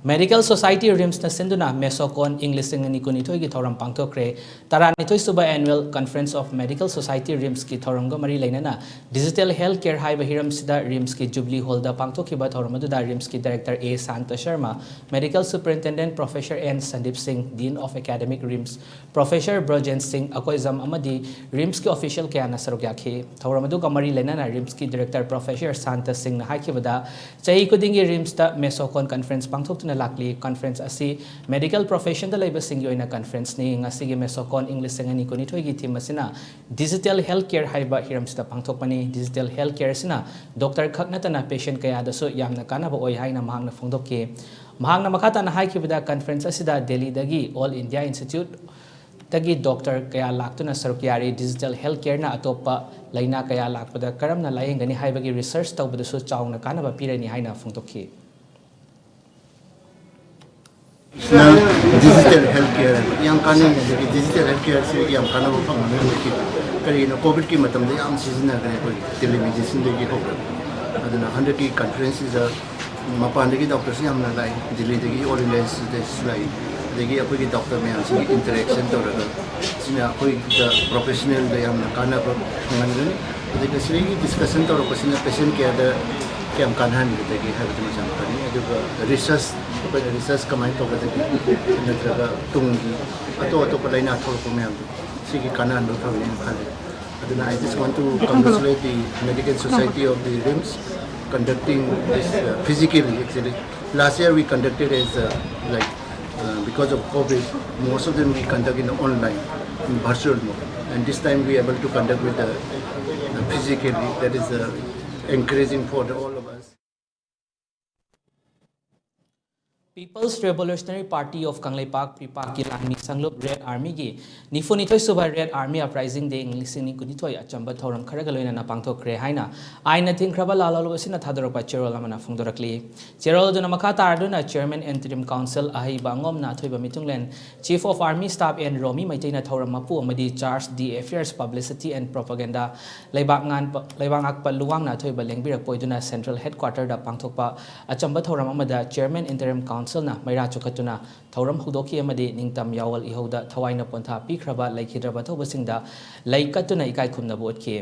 Medical Society RIMSꯅ ꯁꯤꯟꯗꯨꯅ MESOCON ꯏꯪ ꯂꯤꯁꯤꯡ ꯑꯅꯤ ꯀꯨꯟꯅꯤꯊꯣꯏꯒꯤ ꯊꯧꯔꯝ ꯄꯥꯡꯊꯣꯛꯈ꯭ꯔꯦ꯫ ꯇꯔꯥꯅꯤꯊꯣꯏ ꯁꯨꯕ Annual Conference of Medical Society RIMSꯀꯤ ꯊꯧꯔꯝꯒ ꯃꯔꯤ ꯂꯩꯅꯅ Digital Health Care ꯍꯥꯏꯕ ꯍꯤꯔꯝꯁꯤꯗ RIMSꯀꯤ Jubilee Hallꯗ ꯄꯥꯡꯊꯣꯛꯈꯤꯕ ꯊꯧꯔꯝ ꯑꯗꯨꯗ RIMSꯀꯤ Director A Santa Sharma, Medical Superintendent Professor N Sandeep ꯁꯤꯡ, Dean of Academic RIMS Professor Brojen ꯁꯤꯡ ꯑꯀꯣꯏꯖꯝ ꯑꯃꯗꯤ RIMSꯀꯤ official ꯀꯌꯥꯅ ꯁꯔꯨꯛ ꯌꯥꯈꯤ꯫ ꯊꯧꯔꯝ ꯑꯗꯨꯒ ꯃꯔꯤ ꯂꯩꯅꯅ RIMSꯀꯤ Director Professor ꯁꯥꯟꯇ ꯁꯤꯡꯅ ꯍꯥꯏꯈꯤꯕꯗ, ꯆꯍꯤ ꯈꯨꯗꯤꯡꯒꯤ RIMSꯇ MESOCON Conference ꯄꯥꯡꯊꯣꯛꯇꯨꯅ ꯂꯥꯛꯂꯤ꯫ Conference ꯑꯁꯤ medical professionꯗ ꯂꯩꯕꯁꯤꯡꯒꯤ ꯑꯣꯏꯅ conferenceꯅꯤ꯫ ꯉꯁꯤꯒꯤ MESOCON ꯏꯪ ꯂꯤꯁꯤꯡ ꯑꯅꯤ ꯀꯨꯟꯅꯤꯊꯣꯏꯒꯤ theme ꯑꯁꯤꯅ Digital Health Care ꯍꯥꯏꯕ ꯍꯤꯔꯝꯁꯤꯗ ꯄꯥꯡꯊꯣꯛꯄꯅꯤ꯫ Digital Health Care ꯑꯁꯤꯅ doctor ꯈꯛ ꯅꯠꯇꯅ patient ꯀꯌꯥꯗꯁꯨ ꯌꯥꯝꯅ ꯀꯥꯟꯅꯕ ꯑꯣꯏ ꯍꯥꯏꯅ ꯃꯍꯥꯛꯅ ꯐꯣꯡꯗꯣꯛꯈꯤ꯫ ꯃꯍꯥꯛꯅ ꯃꯈꯥ ꯇꯥꯅ ꯍꯥꯏꯈꯤꯕꯗ, conference ꯑꯁꯤꯗ ꯗꯦꯜꯂꯤꯗꯒꯤ All India Instituteꯇꯒꯤ doctor ꯀꯌꯥ ꯂꯥꯛꯇꯨꯅ ꯁꯔꯨꯛ ꯌꯥꯔꯤ꯫ Digital Health Careꯅ ꯑꯇꯣꯞꯄ ꯂꯥꯏꯅꯥ ꯀꯌꯥ ꯂꯥꯛꯄꯗ ꯀꯔꯝꯅ ꯂꯥꯌꯦꯡꯒꯅꯤ ꯍꯥꯏꯕꯒꯤ research ꯇꯧꯕꯗꯁꯨ ꯆꯥꯎꯅ ꯀꯥꯟꯅꯕ ꯄꯤꯔꯅꯤ ꯍꯥꯏꯅ ꯐꯣꯡꯗꯣꯛꯈꯤ꯫ ꯁꯤꯅ digital health care ꯍꯥꯏꯕ ꯌꯥꯝ ꯀꯥꯟꯅꯩ꯫ ꯑꯗꯒꯤ digital health careꯁꯤ ꯌꯥꯝ ꯀꯥꯟꯅꯕ ꯐꯪꯕꯅꯤ ꯍꯧꯖꯤꯛꯀꯤ꯫ ꯀꯔꯤꯒꯤꯅꯣ, ꯀꯣꯚꯤꯗꯀꯤ ꯃꯇꯝꯗ ꯌꯥꯝ ꯁꯤꯖꯤꯟꯅꯈ꯭ꯔꯦ ꯑꯩꯈꯣꯏꯒꯤ telemedicineꯗꯒꯤ ꯍꯧꯔꯒ꯫ ꯑꯗꯨꯅ ꯍꯟꯗꯛꯀꯤ conferenceꯁꯤꯗ ꯃꯄꯥꯟꯗꯒꯤ doctorꯁꯨ ꯌꯥꯝꯅ ꯂꯥꯛꯏ, ꯗꯤꯜꯂꯤꯗꯒꯤ, All India Instituteꯇꯒꯤꯁꯨ ꯂꯥꯛꯏ, ꯑꯗꯒꯤ ꯑꯩꯈꯣꯏꯒꯤ doctor ꯃꯌꯥꯝꯁꯤꯒꯤ interaction ꯇꯧꯔꯒ ꯁꯤꯅ ꯑꯩꯈꯣꯏꯗ professionalꯗ ꯌꯥꯝꯅ ꯀꯥꯟꯅꯕ ꯐꯪꯍꯟꯒꯅꯤ꯫ ꯑꯗꯨꯒ ꯁꯤꯗꯒꯤ discussion ꯇꯧꯔꯛꯄꯁꯤꯅ patient careꯗ ꯀꯌꯥꯝ ꯀꯥꯟꯅꯍꯟꯒꯗꯒꯦ ꯍꯥꯏꯕꯗꯨꯃꯁꯨ ꯌꯥꯝ ꯐꯅꯤ꯫ ꯑꯗꯨꯒ research, ꯑꯩꯈꯣꯏꯅ research ꯀꯃꯥꯏꯅ ꯇꯧꯒꯗꯒꯦ, ꯅꯠꯇ꯭ꯔꯒ ꯇꯨꯡꯒꯤ ꯑꯇꯣꯞ ꯑꯇꯣꯞꯄ ꯂꯥꯏꯅꯥ ꯊꯣꯛꯂꯛꯄ ꯃꯌꯥꯝꯗꯣ ꯁꯤꯒꯤ ꯀꯥꯟꯅꯍꯟꯕ ꯐꯪꯅꯤ ꯍꯥꯏꯅ ꯈꯜꯂꯤ꯫ ꯑꯗꯨꯅ I just want to congratulate the Medical Society of the RIMS conducting this, uh, physically, actually. Last year we conducted as, uh, like, uh, because of COVID, most of them we conduct in online, in virtual mode. And this time we able to conduct with the, uh, physically. That is, uh, encouraging for the, all of us. People's Revolutionary Party of Kangleipak, PREPAKꯀꯤ ꯂꯥꯟꯃꯤ ꯁꯪꯂꯨꯞ Red Armyꯒꯤ ꯅꯤꯐꯨꯅꯤꯊꯣꯏ ꯁꯨꯕ Red Army Uprising Day ꯏꯪ ꯂꯤꯁꯤꯡ ꯑꯅꯤ ꯀꯨꯟꯅꯤꯊꯣꯏ ꯑꯆꯝꯕ ꯊꯧꯔꯝ ꯈꯔꯒ ꯂꯣꯏꯅꯅ ꯄꯥꯡꯊꯣꯛꯈ꯭ꯔꯦ ꯍꯥꯏꯅ ꯑꯥꯏꯟꯅ ꯊꯤꯡꯈ꯭ꯔꯕ ꯂꯥꯜꯍꯧꯂꯨꯕꯁꯤꯡꯅ ꯊꯥꯗꯣꯔꯛꯄ ꯆꯦꯔꯣꯜ ꯑꯃꯅ ꯐꯣꯡꯗꯣꯔꯛꯂꯤ꯫ ꯆꯦꯔꯣꯜ ꯑꯗꯨꯅ ꯃꯈꯥ ꯇꯥꯔꯗꯨꯅ Chairman Interim Council ꯑꯍꯩꯕ ꯑꯉꯣꯝ ꯅꯥꯊꯣꯏꯕ ꯃꯤꯇꯨꯡꯂꯦꯟ, Chief of Army Staff N ꯔꯣꯃꯤ ꯃꯩꯇꯩꯅ ꯊꯧꯔꯝ ꯃꯄꯨ ꯑꯃꯗꯤ Charge D Affairs Publicity and Propaganda ꯂꯩꯕꯥꯛ ꯉꯥꯟꯄ-, ꯂꯩꯕꯥꯛ ꯉꯥꯛꯄ ꯂꯨꯋꯥꯡ ꯅꯥꯊꯣꯏꯕ ꯂꯦꯡꯕꯤꯔꯛꯄ ꯑꯣꯏꯗꯨꯅ Central Headquarterꯗ ꯄꯥꯡꯊꯣꯛꯄ ꯑꯆꯝꯕ ꯊꯧꯔꯝ ꯑꯃꯗ Chairman Interim Council ꯀꯥꯎꯟꯁꯤꯜꯅ ꯃꯩꯔꯥ ꯆꯨꯈꯠꯇꯨꯅ ꯊꯧꯔꯝ ꯍꯧꯗꯣꯛꯈꯤ ꯑꯃꯗꯤ ꯅꯤꯡꯇꯝ ꯌꯥꯋꯜ ꯏꯍꯧꯗ ꯊꯋꯥꯏꯅ ꯄꯣꯟꯊꯥ ꯄꯤꯈ꯭ꯔꯕ ꯂꯩꯈꯤꯗ꯭ꯔꯕ ꯑꯊꯧꯕꯁꯤꯡꯗ ꯂꯩ ꯀꯠꯇꯨꯅ ꯏꯀꯥꯏ ꯈꯨꯝꯅꯕ ꯎꯠꯈꯤ꯫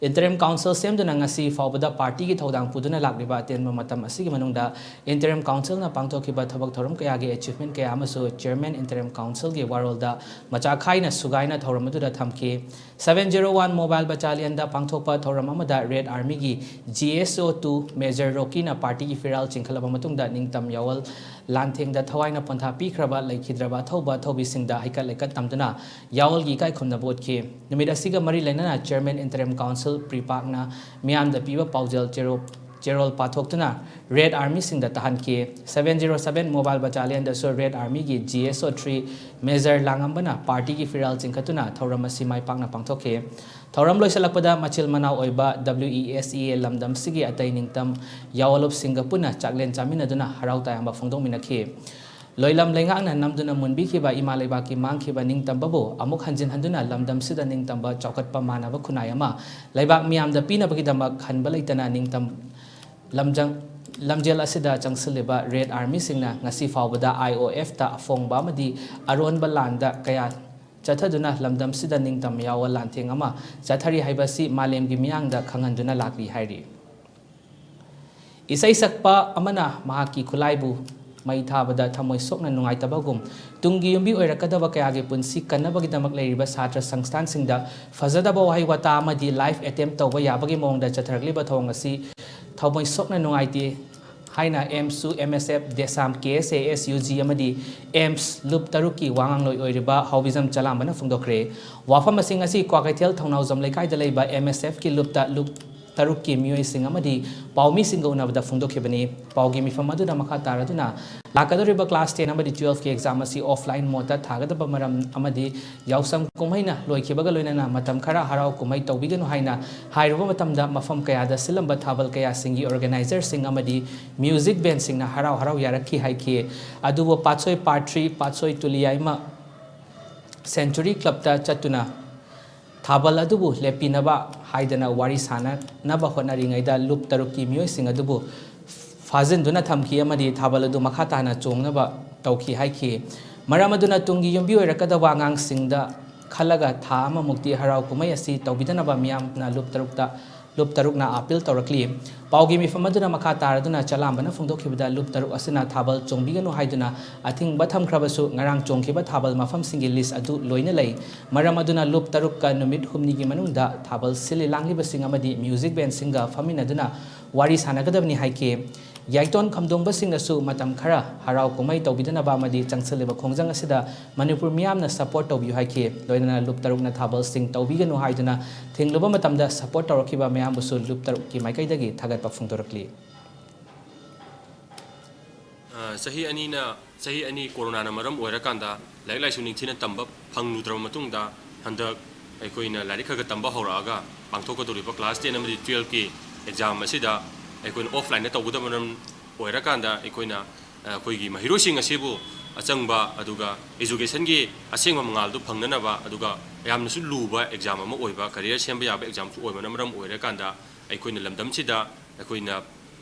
Interim Council ꯁꯦꯝꯗꯨꯅ ꯉꯁꯤ ꯐꯥꯎꯕꯗ ꯄꯥꯔꯇꯤꯒꯤ ꯊꯧꯗꯥꯡ ꯄꯨꯗꯨꯅ ꯂꯥꯛꯂꯤꯕ ꯑꯇꯦꯟꯕ ꯃꯇꯝ ꯑꯁꯤꯒꯤ ꯃꯅꯨꯡꯗ Interim Councilꯅ ꯄꯥꯡꯊꯣꯛꯈꯤꯕ ꯊꯕꯛ ꯊꯧꯔꯝ ꯀꯌꯥꯒꯤ achievement ꯀꯌꯥ ꯑꯃꯁꯨ Chairman Interim Councilꯒꯤ ꯋꯥꯔꯣꯜꯗ ꯃꯆꯥ ꯈꯥꯏꯅ ꯁꯨꯒꯥꯏꯅ ꯊꯧꯔꯝ ꯑꯗꯨꯗ ꯊꯝꯈꯤ꯫ Seven zero one Mobile Battalionꯗ ꯄꯥꯡꯊꯣꯛꯄ ꯊꯧꯔꯝ ꯑꯃꯗ Red Armyꯒꯤ G S O two Major Rockyꯅ ꯄꯥꯔꯇꯤꯒꯤ ꯐꯤꯔꯥꯜ ꯆꯤꯡꯈꯠꯂꯕ ꯃꯇꯨꯡꯗ ꯅꯤꯡꯇꯝ ꯌꯥꯋꯜ ꯂꯥꯟꯊꯦꯡꯗ ꯊꯋꯥꯏꯅ ꯄꯣꯟꯊꯥ ꯄꯤꯈ꯭ꯔꯕ ꯂꯩꯈꯤꯗ꯭ꯔꯕ ꯑꯊꯧꯕ ꯑꯊꯧꯕꯤꯁꯤꯡꯗ ꯍꯩꯀꯠ ꯂꯩꯀꯠ ꯇꯝꯗꯨꯅ ꯌꯥꯋꯜꯒꯤ ꯏꯀꯥꯏ ꯈꯨꯝꯅꯕ ꯎꯠꯈꯤ꯫ ꯅꯨꯃꯤꯠ ꯑꯁꯤꯒ ꯃꯔꯤ ꯂꯩꯅꯅ Chairman Interim Council ꯄ꯭ꯔꯤꯄꯥꯛꯅ ꯃꯤꯌꯥꯝꯗ ꯄꯤꯕ ꯄꯥꯎꯖꯦꯜ ꯆꯦꯔꯣ-, ꯆꯦꯔꯣꯜ ꯄꯥꯊꯣꯛꯇꯨꯅ Red Armyꯁꯤꯡꯗ ꯇꯥꯍꯟꯈꯤ꯫ Seven zero seven Mobile Battalionꯗꯁꯨ Red Armyꯒꯤ G S O three Major ꯂꯥꯡꯉꯝꯕꯅ ꯄꯥꯔꯇꯤꯒꯤ ꯐꯤꯔꯥꯜ ꯆꯤꯡꯈꯠꯇꯨꯅ ꯊꯧꯔꯝ ꯑꯁꯤ ꯃꯥꯏ ꯄꯥꯛꯅ ꯄꯥꯡꯊꯣꯛꯈꯤ꯫ ꯊꯧꯔꯝ ꯂꯣꯏꯁꯤꯜꯂꯛꯄꯗ ꯃꯆꯤꯜ ꯃꯅꯥꯎ ꯑꯣꯏꯕ W E S E A ꯂꯝꯗꯝꯁꯤꯒꯤ ꯑꯇꯩ ꯅꯤꯡꯇꯝ ꯌꯥꯑꯣꯟꯂꯨꯞꯁꯤꯡꯒ ꯄꯨꯟꯅ ꯆꯥꯛꯂꯦꯟ ꯆꯥꯃꯤꯟꯅꯗꯨꯅ ꯍꯔꯥꯎ ꯇꯌꯥꯝꯕ ꯐꯣꯡꯗꯣꯛꯃꯤꯟꯅꯈꯤ꯫ ꯂꯣꯏꯂꯝ ꯂꯩꯉꯥꯛꯅ ꯅꯝꯗꯨꯅ ꯃꯨꯟꯕꯤꯈꯤꯕ ꯏꯃꯥ ꯂꯩꯕꯥꯛꯀꯤ ꯃꯥꯡꯈꯤꯕ ꯅꯤꯡꯇꯝꯕꯕꯨ ꯑꯃꯨꯛ ꯍꯟꯖꯤꯟ ꯍꯟꯗꯨꯅ ꯂꯝꯗꯝꯁꯤꯗ ꯅꯤꯡꯇꯝꯕ ꯆꯥꯎꯈꯠꯄ ꯃꯥꯟꯅꯕ ꯈꯨꯟꯅꯥꯏ ꯑꯃ ꯂꯩꯕꯥꯛ ꯃꯤꯌꯥꯝꯗ ꯄꯤꯅꯕꯒꯤꯗꯃꯛ ꯈꯟꯕ ꯂꯩꯇꯅ ꯅꯤꯡꯇꯝ ꯂꯝꯖꯪ-, ꯂꯝꯖꯦꯜ ꯑꯁꯤꯗ ꯆꯪꯁꯤꯜꯂꯤꯕ Red Armyꯁꯤꯡꯅ ꯉꯁꯤ ꯐꯥꯎꯕꯗ I O Fꯇ ꯑꯐꯣꯡꯕ ꯑꯃꯗꯤ ꯑꯔꯣꯟꯕ ꯂꯥꯟꯗ ꯀꯌꯥ ꯆꯠꯊꯗꯨꯅ ꯂꯝꯗꯝꯁꯤꯗ ꯅꯤꯡꯇꯝ ꯌꯥꯑꯣꯟ ꯂꯥꯟꯊꯦꯡ ꯑꯃ ꯆꯠꯊꯔꯤ ꯍꯥꯏꯕꯁꯤ ꯃꯥꯂꯦꯝꯒꯤ ꯃꯤꯌꯥꯝꯗ ꯈꯪꯍꯟꯗꯨꯅ ꯂꯥꯛꯂꯤ ꯍꯥꯏꯔꯤ꯫ ꯏꯁꯩ ꯁꯛꯄ ꯑꯃꯅ ꯃꯍꯥꯛꯀꯤ ꯈꯨꯠꯂꯥꯏꯕꯨ ꯃꯩ ꯊꯥꯕꯗ ꯊꯃꯣꯏ ꯁꯣꯛꯅ ꯅꯨꯡꯉꯥꯏꯇꯕꯒꯨꯝ, ꯇꯨꯡꯒꯤ ꯌꯨꯝꯕꯤ ꯑꯣꯏꯔꯛꯀꯗꯕ ꯀꯌꯥꯒꯤ ꯄꯨꯟꯁꯤ ꯀꯟꯅꯕꯒꯤꯗꯃꯛ ꯂꯩꯔꯤꯕ ꯁꯥꯇ꯭ꯔ ꯁꯪꯁꯊꯥꯟꯁꯤꯡꯗ ꯐꯖꯗꯕ ꯋꯥꯍꯩ ꯋꯥꯇꯥ ꯑꯃꯗꯤ life attempt ꯇꯧꯕ ꯌꯥꯕꯒꯤ ꯃꯑꯣꯡꯗ ꯆꯠꯊꯔꯛꯂꯤꯕ ꯊꯧꯑꯣꯡ ꯑꯁꯤ ꯊꯃꯣꯏ ꯁꯣꯛꯅ ꯅꯨꯡꯉꯥꯏꯇꯦ ꯍꯥꯏꯅ AMSU, MSF, DESAM, KSA, SUG ꯑꯃꯗꯤ AIMS ꯂꯨꯞ ꯇꯔꯨꯛꯀꯤ ꯋꯥꯉꯥꯡꯂꯣꯏ ꯑꯣꯏꯔꯤꯕ ꯍꯥꯎꯕꯤꯖꯝ ꯆꯂꯥꯝꯕꯅ ꯐꯣꯡꯗꯣꯛꯈ꯭ꯔꯦ꯫ ꯋꯥꯐꯝ ꯑꯁꯤ ꯉꯁꯤ ꯀ꯭ꯋꯥꯀꯩꯊꯦꯜ ꯊꯧꯅꯥꯎꯖꯝ ꯂꯩꯀꯥꯏꯗ ꯂꯩꯕ MSFꯀꯤ ꯂꯨꯞꯇ ꯂꯨꯞ ꯇꯔꯨꯛꯀꯤ ꯃꯤꯑꯣꯏꯁꯤꯡ ꯑꯃꯗꯤ ꯄꯥꯎꯃꯤꯁꯤꯡꯒ ꯎꯅꯕꯗ ꯐꯣꯡꯗꯣꯛꯈꯤꯕꯅꯤ꯫ ꯄꯥꯎꯒꯤ ꯃꯤꯐꯝ ꯑꯗꯨꯗ ꯃꯈꯥ ꯇꯥꯔꯗꯨꯅ ꯂꯥꯛꯀꯗꯧꯔꯤꯕ class ten ꯑꯃꯗꯤ twelveꯀꯤ exam ꯑꯁꯤ offline modeꯇ ꯊꯥꯒꯗꯕ ꯃꯔꯝ ꯑꯃꯗꯤ ꯌꯥꯎꯁꯪ ꯀꯨꯝꯍꯩꯅ ꯂꯣꯏꯈꯤꯕꯒ ꯂꯣꯏꯅꯅ ꯃꯇꯝ ꯈꯔ ꯍꯔꯥꯎ ꯀꯨꯝꯍꯩ ꯇꯧꯕꯤꯒꯅꯨ ꯍꯥꯏꯅ ꯍꯥꯏꯔꯨꯕ ꯃꯇꯝꯗ ꯃꯐꯝ ꯀꯌꯥꯗ ꯁꯤꯜꯂꯝꯕ ꯊꯥꯕꯜ ꯀꯌꯥꯁꯤꯡꯒꯤ organizerꯁꯤꯡ ꯑꯃꯗꯤ music bandꯁꯤꯡꯅ ꯍꯔꯥꯎ ꯍꯔꯥꯎ ꯌꯥꯔꯛꯈꯤ ꯍꯥꯏꯈꯤ꯫ ꯑꯗꯨꯕꯨ ꯄꯥꯠꯁꯣꯏ Part three, ꯄꯥꯠꯁꯣꯏ ꯇꯨꯂꯤꯌꯥꯏꯃ Century Clubꯇ ꯆꯠꯇꯨꯅ ꯊꯥꯕꯜ ꯑꯗꯨꯕꯨ ꯂꯦꯞꯄꯤꯅꯕ ꯍꯥꯏꯗꯅ ꯋꯥꯔꯤ ꯁꯥꯟꯅꯅꯕ ꯍꯣꯠꯅꯔꯤꯉꯩꯗ ꯂꯨꯞ ꯇꯔꯨꯛꯀꯤ ꯃꯤꯑꯣꯏꯁꯤꯡ ꯑꯗꯨꯕꯨ ꯐꯥꯖꯤꯟꯗꯨꯅ ꯊꯝꯈꯤ ꯑꯃꯗꯤ ꯊꯥꯕꯜ ꯑꯗꯨ ꯃꯈꯥ ꯇꯥꯅ ꯆꯣꯡꯅꯕ ꯇꯧꯈꯤ ꯍꯥꯏꯈꯤ꯫ ꯃꯔꯝ ꯑꯗꯨꯅ ꯇꯨꯡꯒꯤ ꯌꯨꯝꯕꯤ ꯑꯣꯏꯔꯛꯀꯗꯕ ꯑꯉꯥꯡꯁꯤꯡꯗ ꯈꯜꯂꯒ ꯊꯥ ꯑꯃꯃꯨꯛꯇꯤ ꯍꯔꯥꯎ ꯀꯨꯝꯍꯩ ꯑꯁꯤ ꯇꯧꯕꯤꯗꯅꯕ ꯃꯤꯌꯥꯝꯅ ꯂꯨꯞ ꯇꯔꯨꯛꯇ, ꯂꯨꯞ ꯇꯔꯨꯛꯅ ꯑꯥꯄꯤꯜ ꯇꯧꯔꯛꯂꯤ꯫ ꯄꯥꯎꯒꯤ ꯃꯤꯐꯝ ꯑꯗꯨꯅ ꯃꯈꯥ ꯇꯥꯔꯗꯨꯅ ꯆꯂꯥꯝꯕꯅ ꯐꯣꯡꯗꯣꯛꯈꯤꯕꯗ, ꯂꯨꯞ ꯇꯔꯨꯛ ꯑꯁꯤꯅ ꯊꯥꯕꯜ ꯆꯣꯡꯕꯤꯒꯅꯨ ꯍꯥꯏꯗꯨꯅ ꯑꯊꯤꯡꯕ ꯊꯝꯈ꯭ꯔꯕꯁꯨ, ꯉꯔꯥꯡ ꯆꯣꯡꯈꯤꯕ ꯊꯥꯕꯜ ꯃꯐꯝꯁꯤꯡꯒꯤ ꯂꯤꯁ ꯑꯗꯨ ꯂꯣꯏꯅ ꯂꯩ꯫ ꯃꯔꯝ ꯑꯗꯨꯅ ꯂꯨꯞ ꯇꯔꯨꯛꯀ ꯅꯨꯃꯤꯠ ꯍꯨꯝꯅꯤꯒꯤ ꯃꯅꯨꯡꯗ ꯊꯥꯕꯜ ꯁꯤꯜꯂꯤ ꯂꯥꯡꯂꯤꯕꯁꯤꯡ ꯑꯃꯗꯤ ꯃ꯭ꯌꯨꯖꯤꯛ ꯕꯦꯟꯁꯤꯡꯒ ꯐꯝꯃꯤꯟꯅꯗꯨꯅ ꯋꯥꯔꯤ ꯁꯥꯟꯅꯒꯗꯕꯅꯤ ꯍꯥꯏꯈꯤ꯫ ꯌꯥꯏꯇꯣꯟ ꯈꯝꯗꯣꯡꯕꯁꯤꯡꯅꯁꯨ ꯃꯇꯝ ꯈꯔ ꯍꯔꯥꯎ ꯀꯨꯝꯍꯩ ꯇꯧꯕꯤꯗꯅꯕ ꯑꯃꯗꯤ ꯆꯪꯁꯤꯜꯂꯤꯕ ꯈꯣꯡꯖꯪ ꯑꯁꯤꯗ ꯃꯅꯤꯄꯨꯔ ꯃꯤꯌꯥꯝꯅ ꯁꯄꯣꯔꯠ ꯇꯧꯕꯤꯌꯨ ꯍꯥꯏꯈꯤ꯫ ꯂꯣꯏꯅꯅ ꯂꯨꯞ ꯇꯔꯨꯛꯅ ꯊꯥꯕꯜꯁꯤꯡ ꯇꯧꯕꯤꯒꯅꯨ ꯍꯥꯏꯗꯨꯅ ꯊꯤꯡꯂꯨꯕ ꯃꯇꯝꯗ ꯁꯄꯣꯔꯠ ꯇꯧꯔꯛꯈꯤꯕ ꯃꯌꯥꯝꯕꯨꯁꯨ ꯂꯨꯞ ꯇꯔꯨꯛꯀꯤ ꯃꯥꯏꯀꯩꯗꯒꯤ ꯊꯥꯒꯠꯄ ꯐꯣꯡꯗꯣꯔꯛꯂꯤ꯫ ꯑ, ꯆꯍꯤ ꯑꯅꯤꯅ, ꯆꯍꯤ ꯑꯅꯤ ꯀꯣꯔꯣꯅꯥꯅ ꯃꯔꯝ ꯑꯣꯏꯔꯀꯥꯟꯗ ꯂꯥꯏꯔꯤꯛ ꯂꯥꯏꯁꯨ ꯅꯤꯡꯊꯤꯅ ꯇꯝꯕ ꯐꯪꯂꯨꯗ꯭ꯔꯕ ꯃꯇꯨꯡꯗ, ꯍꯟꯗꯛ ꯑꯩꯈꯣꯏꯅ ꯂꯥꯏꯔꯤꯛ ꯈꯔ ꯈꯔ ꯇꯝꯕ ꯍꯧꯔꯛꯑꯒ ꯄꯥꯡꯊꯣꯛꯀꯗꯧꯔꯤꯕ class ten ꯑꯃꯗꯤ twelve ꯀꯤ exam ꯑꯁꯤꯗ ꯑꯩꯈꯣꯏꯅ offline ꯗ ꯇꯧꯒꯗꯕ ꯃꯔꯝ ꯑꯣꯏꯔꯀꯥꯟꯗ, ꯑꯩꯈꯣꯏꯅ, ꯑ, ꯑꯩꯈꯣꯏꯒꯤ ꯃꯍꯩꯔꯣꯏꯁꯤꯡ ꯑꯁꯤꯕꯨ ꯑꯆꯪꯕ, ꯑꯗꯨꯒ education ꯒꯤ ꯑꯁꯦꯡꯕ ꯃꯉꯥꯜꯗꯨ ꯐꯪꯅꯅꯕ, ꯑꯗꯨꯒ ꯌꯥꯝꯅꯁꯨ ꯂꯨꯕ exam ꯑꯃ ꯑꯣꯏꯕ, career ꯁꯦꯝꯕ ꯌꯥꯕ exam ꯁꯨ ꯑꯣꯏꯕꯅ ꯃꯔꯝ ꯑꯣꯏꯔꯀꯥꯟꯗ, ꯑꯩꯈꯣꯏꯅ ꯂꯝꯗꯝꯁꯤꯗ ꯑꯩꯈꯣꯏꯅ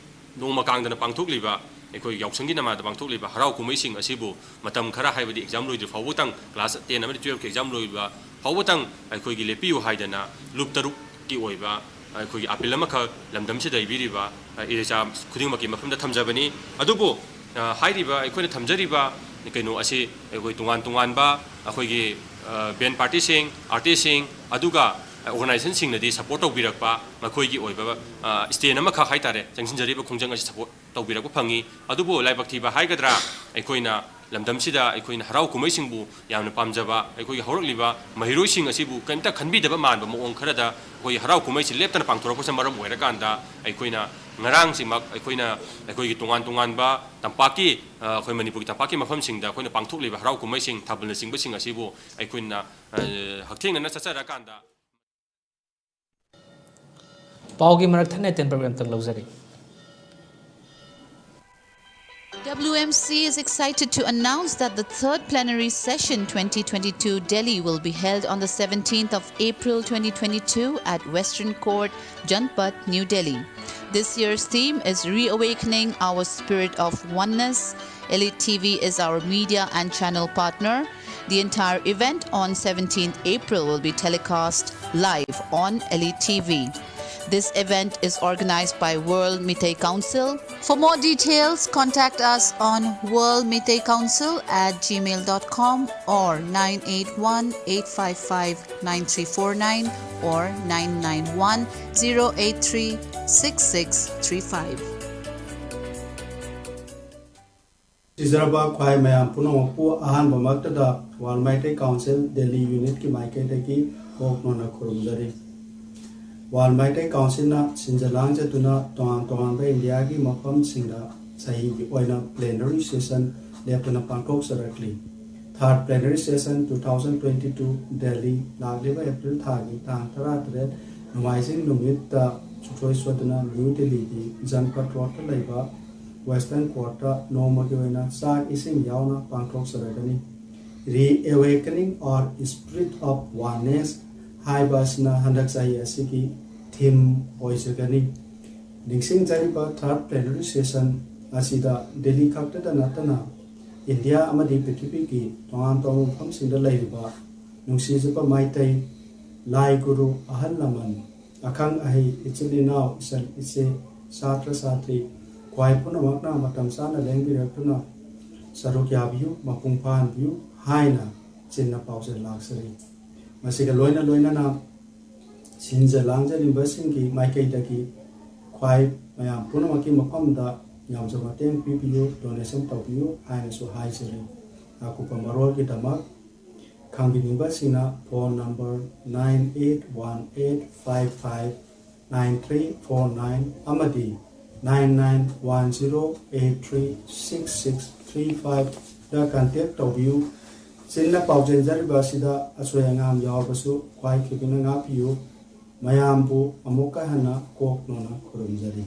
ꯅꯣꯡꯃ ꯀꯥꯡꯗꯅ ꯄꯥꯡꯊꯣꯛꯂꯤꯕ, ꯑꯩꯈꯣꯏ ꯌꯥꯎꯁꯪꯒꯤ ꯅꯃꯥꯗ ꯄꯥꯡꯊꯣꯛꯂꯤꯕ ꯍꯔꯥꯎ ꯀꯨꯝꯍꯩꯁꯤꯡ ꯑꯁꯤꯕꯨ ꯃꯇꯝ ꯈꯔ, ꯍꯥꯏꯕꯗꯤ exam ꯂꯣꯏꯗ꯭ꯔꯤ ꯐꯥꯎꯕꯇꯪ, class ten ꯑꯃꯗꯤ twelve ꯀꯤ exam ꯂꯣꯏꯕ ꯐꯥꯎꯕꯇꯪ ꯑꯩꯈꯣꯏꯒꯤ ꯂꯦꯞꯄꯤꯌꯨ ꯍꯥꯏꯗꯅ ꯂꯨꯞ ꯇꯔꯨꯛꯀꯤ ꯑꯣꯏꯕ ꯑꯩꯈꯣꯏꯒꯤ ꯑꯥꯄꯤꯜ ꯑꯃꯈꯛ ꯂꯝꯗꯝꯁꯤꯗ ꯏꯕꯤꯔꯤꯕ, ꯑ, ꯏꯔꯩꯆꯥ ꯈꯨꯗꯤꯡꯃꯛꯀꯤ ꯃꯐꯝꯗ ꯊꯝꯖꯕꯅꯤ꯫ ꯑꯗꯨꯕꯨ, ꯑ, ꯍꯥꯏꯔꯤꯕ ꯑꯩꯈꯣꯏꯅ ꯊꯝꯖꯔꯤꯕ ꯀꯩꯅꯣ ꯑꯁꯤ ꯑꯩꯈꯣꯏ ꯇꯣꯉꯥꯟ ꯇꯣꯉꯥꯟꯕ ꯑꯩꯈꯣꯏꯒꯤ, ꯑ, band party ꯁꯤꯡ, artist ꯁꯤꯡ, ꯑꯗꯨꯒ organization ꯁꯤꯡꯅꯗꯤ support ꯇꯧꯕꯤꯔꯛꯄ, ꯃꯈꯣꯏꯒꯤ ꯑꯣꯏꯕ, ꯑ, stand ꯑꯃꯈꯛ ꯍꯥꯏꯇꯥꯔꯦ, ꯆꯪꯁꯤꯟꯖꯔꯤꯕ ꯈꯣꯡꯖꯪ ꯑꯁꯤ support ꯇꯧꯕꯤꯔꯛꯄ ꯐꯪꯉꯤ꯫ ꯑꯗꯨꯕꯨ ꯂꯥꯏꯕꯛ ꯊꯤꯕ ꯍꯥꯏꯒꯗ꯭ꯔꯥ, ꯑꯩꯈꯣꯏꯅ ꯂꯝꯗꯝꯁꯤꯗ ꯑꯩꯈꯣꯏꯅ ꯍꯔꯥꯎ ꯀꯨꯝꯍꯩꯁꯤꯡꯕꯨ ꯌꯥꯝꯅ ꯄꯥꯝꯖꯕ ꯑꯩꯈꯣꯏꯒꯤ ꯍꯧꯔꯛꯂꯤꯕ ꯃꯍꯩꯔꯣꯏꯁꯤꯡ ꯑꯁꯤꯕꯨ ꯀꯔꯤꯝꯇ ꯈꯟꯕꯤꯗꯕ ꯃꯥꯟꯕ ꯃꯑꯣꯡ ꯈꯔꯗ ꯑꯩꯈꯣꯏꯒꯤ ꯍꯔꯥꯎ ꯀꯨꯝꯍꯩꯁꯤ ꯂꯦꯞꯇꯅ ꯄꯥꯡꯊꯣꯔꯛꯄꯁꯤꯅ ꯃꯔꯝ ꯑꯣꯏꯔꯀꯥꯟꯗ, ꯑꯩꯈꯣꯏꯅ ꯉꯔꯥꯡꯁꯤꯃꯛ ꯑꯩꯈꯣꯏꯅ ꯑꯩꯈꯣꯏꯒꯤ ꯇꯣꯉꯥꯟ ꯇꯣꯉꯥꯟꯕ ꯇꯝꯄꯥꯛꯀꯤ, ꯑ, ꯑꯩꯈꯣꯏ ꯃꯅꯤꯄꯨꯔꯒꯤ ꯇꯝꯄꯥꯛꯀꯤ ꯃꯐꯝꯁꯤꯡꯗ ꯑꯩꯈꯣꯏꯅ ꯄꯥꯡꯊꯣꯛꯂꯤꯕ ꯍꯔꯥꯎ ꯀꯨꯝꯍꯩꯁꯤꯡ, ꯊꯥꯕꯜꯅꯆꯤꯡꯕꯁꯤꯡ ꯑꯁꯤꯕꯨ ꯑꯩꯈꯣꯏꯅ, ꯑ, ꯍꯛꯊꯦꯡꯅꯅ ꯆꯠꯆꯔꯀꯥꯟꯗ, ꯄꯥꯎꯒꯤ ꯃꯔꯛ ꯊꯠꯅ ꯇꯦꯟꯕ break ꯑꯝꯇꯪ ꯂꯧꯖꯔꯤ꯫ W M C is excited to announce that the third plenary session twenty twenty-two Delhi will be held on the seventeenth of April twenty twenty-two at Western Court, Janpath, New Delhi. This year's theme is Reawakening Our Spirit of Oneness. Elite T V is our media and channel partner. The entire event on seventeenth April will be telecast live on Elite T V. This event is organized by World Meitei Council. For more details, contact us on world meitei council at gmail dot com or nine eight one, eight five five, nine three four nine or nine nine one, zero eight three, six six three five. ꯁꯤꯖꯔꯕ ꯈ꯭ꯋꯥꯏ ꯃꯌꯥꯝ ꯄꯨꯝꯅꯃꯛꯄꯨ ꯑꯍꯥꯟꯕꯃꯛꯇꯗ World Meitei Council Delhi Unitꯀꯤ ꯃꯥꯏꯀꯩꯗꯒꯤ ꯍꯣꯡꯅꯅ ꯈꯨꯔꯨꯝꯖꯔꯤ꯫ World Meitei Councilꯅ ꯁꯤꯟꯖ ꯂꯥꯡꯖꯗꯨꯅ ꯇꯣꯉꯥꯟ ꯇꯣꯉꯥꯟꯕ ꯏꯟꯗꯤꯌꯥꯒꯤ ꯃꯐꯝꯁꯤꯡꯗ ꯆꯍꯤꯒꯤ ꯑꯣꯏꯅ plenary session ꯂꯦꯞꯇꯅ ꯄꯥꯡꯊꯣꯛꯆꯔꯛꯂꯤ꯫ Third plenary session two thousand twenty two, Delhi, ꯂꯥꯛꯂꯤꯕ ꯑꯦꯄ꯭ꯔꯤꯜ ꯊꯥꯒꯤ ꯇꯥꯡ ꯇꯔꯥꯇꯔꯦꯠ ꯅꯣꯡꯃꯥꯏꯖꯤꯡ ꯅꯨꯃꯤꯠꯇ ꯁꯨꯡꯁꯣꯏ ꯁꯣꯏꯗꯅ ꯅ꯭ꯌꯨ ꯗꯤꯜꯂꯤꯒꯤ ꯖꯟꯄꯠ ꯔꯣꯗꯇ ꯂꯩꯕ Western Courtꯇ ꯅꯣꯡꯃꯒꯤ ꯑꯣꯏꯅ ꯆꯥꯛ ꯏꯁꯤꯡ ꯌꯥꯎꯅ ꯄꯥꯡꯊꯣꯛꯆꯔꯒꯅꯤ꯫ Reawakening Our Spirit of Oneness ꯍꯥꯏꯕ ꯑꯁꯤꯅ ꯍꯟꯗꯛ ꯆꯍꯤ ꯑꯁꯤꯒꯤ theme ꯑꯣꯏꯖꯒꯅꯤ꯫ ꯅꯤꯡꯁꯤꯡꯖꯔꯤꯕ third plenary session ꯑꯁꯤꯗ ꯗꯤꯜꯂꯤ ꯈꯛꯇꯗ ꯅꯠꯇꯅ ꯏꯟꯗꯤꯌꯥ ꯑꯃꯗꯤ ꯄ꯭ꯔꯤꯊꯤꯕꯤꯒꯤ ꯇꯣꯉꯥꯟ ꯇꯣꯉꯥꯟꯕ ꯃꯐꯝꯁꯤꯡꯗ ꯂꯩꯔꯤꯕ ꯅꯨꯡꯁꯤꯖꯕ ꯃꯩꯇꯩ, ꯂꯥꯏ ꯒꯨꯔꯨ, ꯑꯍꯜ ꯂꯃꯟ, ꯑꯈꯪ ꯑꯍꯩ, ꯏꯆꯤꯜ ꯏꯅꯥꯎ, ꯏꯆꯟ ꯏꯆꯦ, ꯁꯥꯇ꯭ꯔ ꯁꯥꯇ꯭ꯔꯤ, ꯈ꯭ꯋꯥꯏ ꯄꯨꯝꯅꯃꯛꯅ ꯃꯇꯝ ꯆꯥꯅ ꯂꯦꯡꯕꯤꯔꯛꯇꯨꯅ ꯁꯔꯨꯛ ꯌꯥꯕꯤꯌꯨ, ꯃꯄꯨꯡ ꯐꯥꯍꯟꯕꯤꯌꯨ ꯍꯥꯏꯅ ꯆꯤꯟꯅ ꯄꯥꯎꯖꯦꯜ ꯂꯥꯛꯆꯔꯤ꯫ ꯃꯁꯤꯒ ꯂꯣꯏꯅ ꯂꯣꯏꯅꯅ ꯁꯤꯟꯖ ꯂꯥꯡꯖꯔꯤꯕꯁꯤꯡꯒꯤ ꯃꯥꯏꯀꯩꯗꯒꯤ ꯈ꯭ꯋꯥꯏ ꯃꯌꯥꯝ ꯄꯨꯝꯅꯃꯛꯀꯤ ꯃꯐꯝꯗ ꯌꯥꯝꯖ ꯃꯇꯦꯡ ꯄꯤꯕꯤꯌꯨ, donation ꯇꯧꯕꯤꯌꯨ ꯍꯥꯏꯅꯁꯨ ꯍꯥꯏꯖꯔꯤ꯫ ꯑꯀꯨꯞꯄ ꯃꯔꯣꯜꯒꯤꯗꯃꯛ ꯈꯪꯕꯤꯅꯤꯡꯕꯁꯤꯡꯅ phone number nine eight one eight five five nine three four nine ꯑꯃꯗꯤ nine nine one zero eight three six six three fiveꯗ contact ꯇꯧꯕꯤꯌꯨ꯫ ꯆꯤꯟꯅ ꯄꯥꯎꯖꯦꯟꯖꯔꯤꯕ ꯑꯁꯤꯗ ꯑꯁꯣꯏ ꯑꯉꯥꯝ ꯌꯥꯎꯔꯕꯁꯨ ꯈ꯭ꯋꯥꯏ ꯈꯤꯕꯤꯅ ꯉꯥꯛꯄꯤꯌꯨ꯫ ꯃꯌꯥꯝꯕꯨ ꯑꯃꯨꯛꯀ ꯍꯟꯅ ꯀꯣꯛ ꯅꯣꯟꯅ ꯈꯨꯔꯨꯝꯖꯔꯤ꯫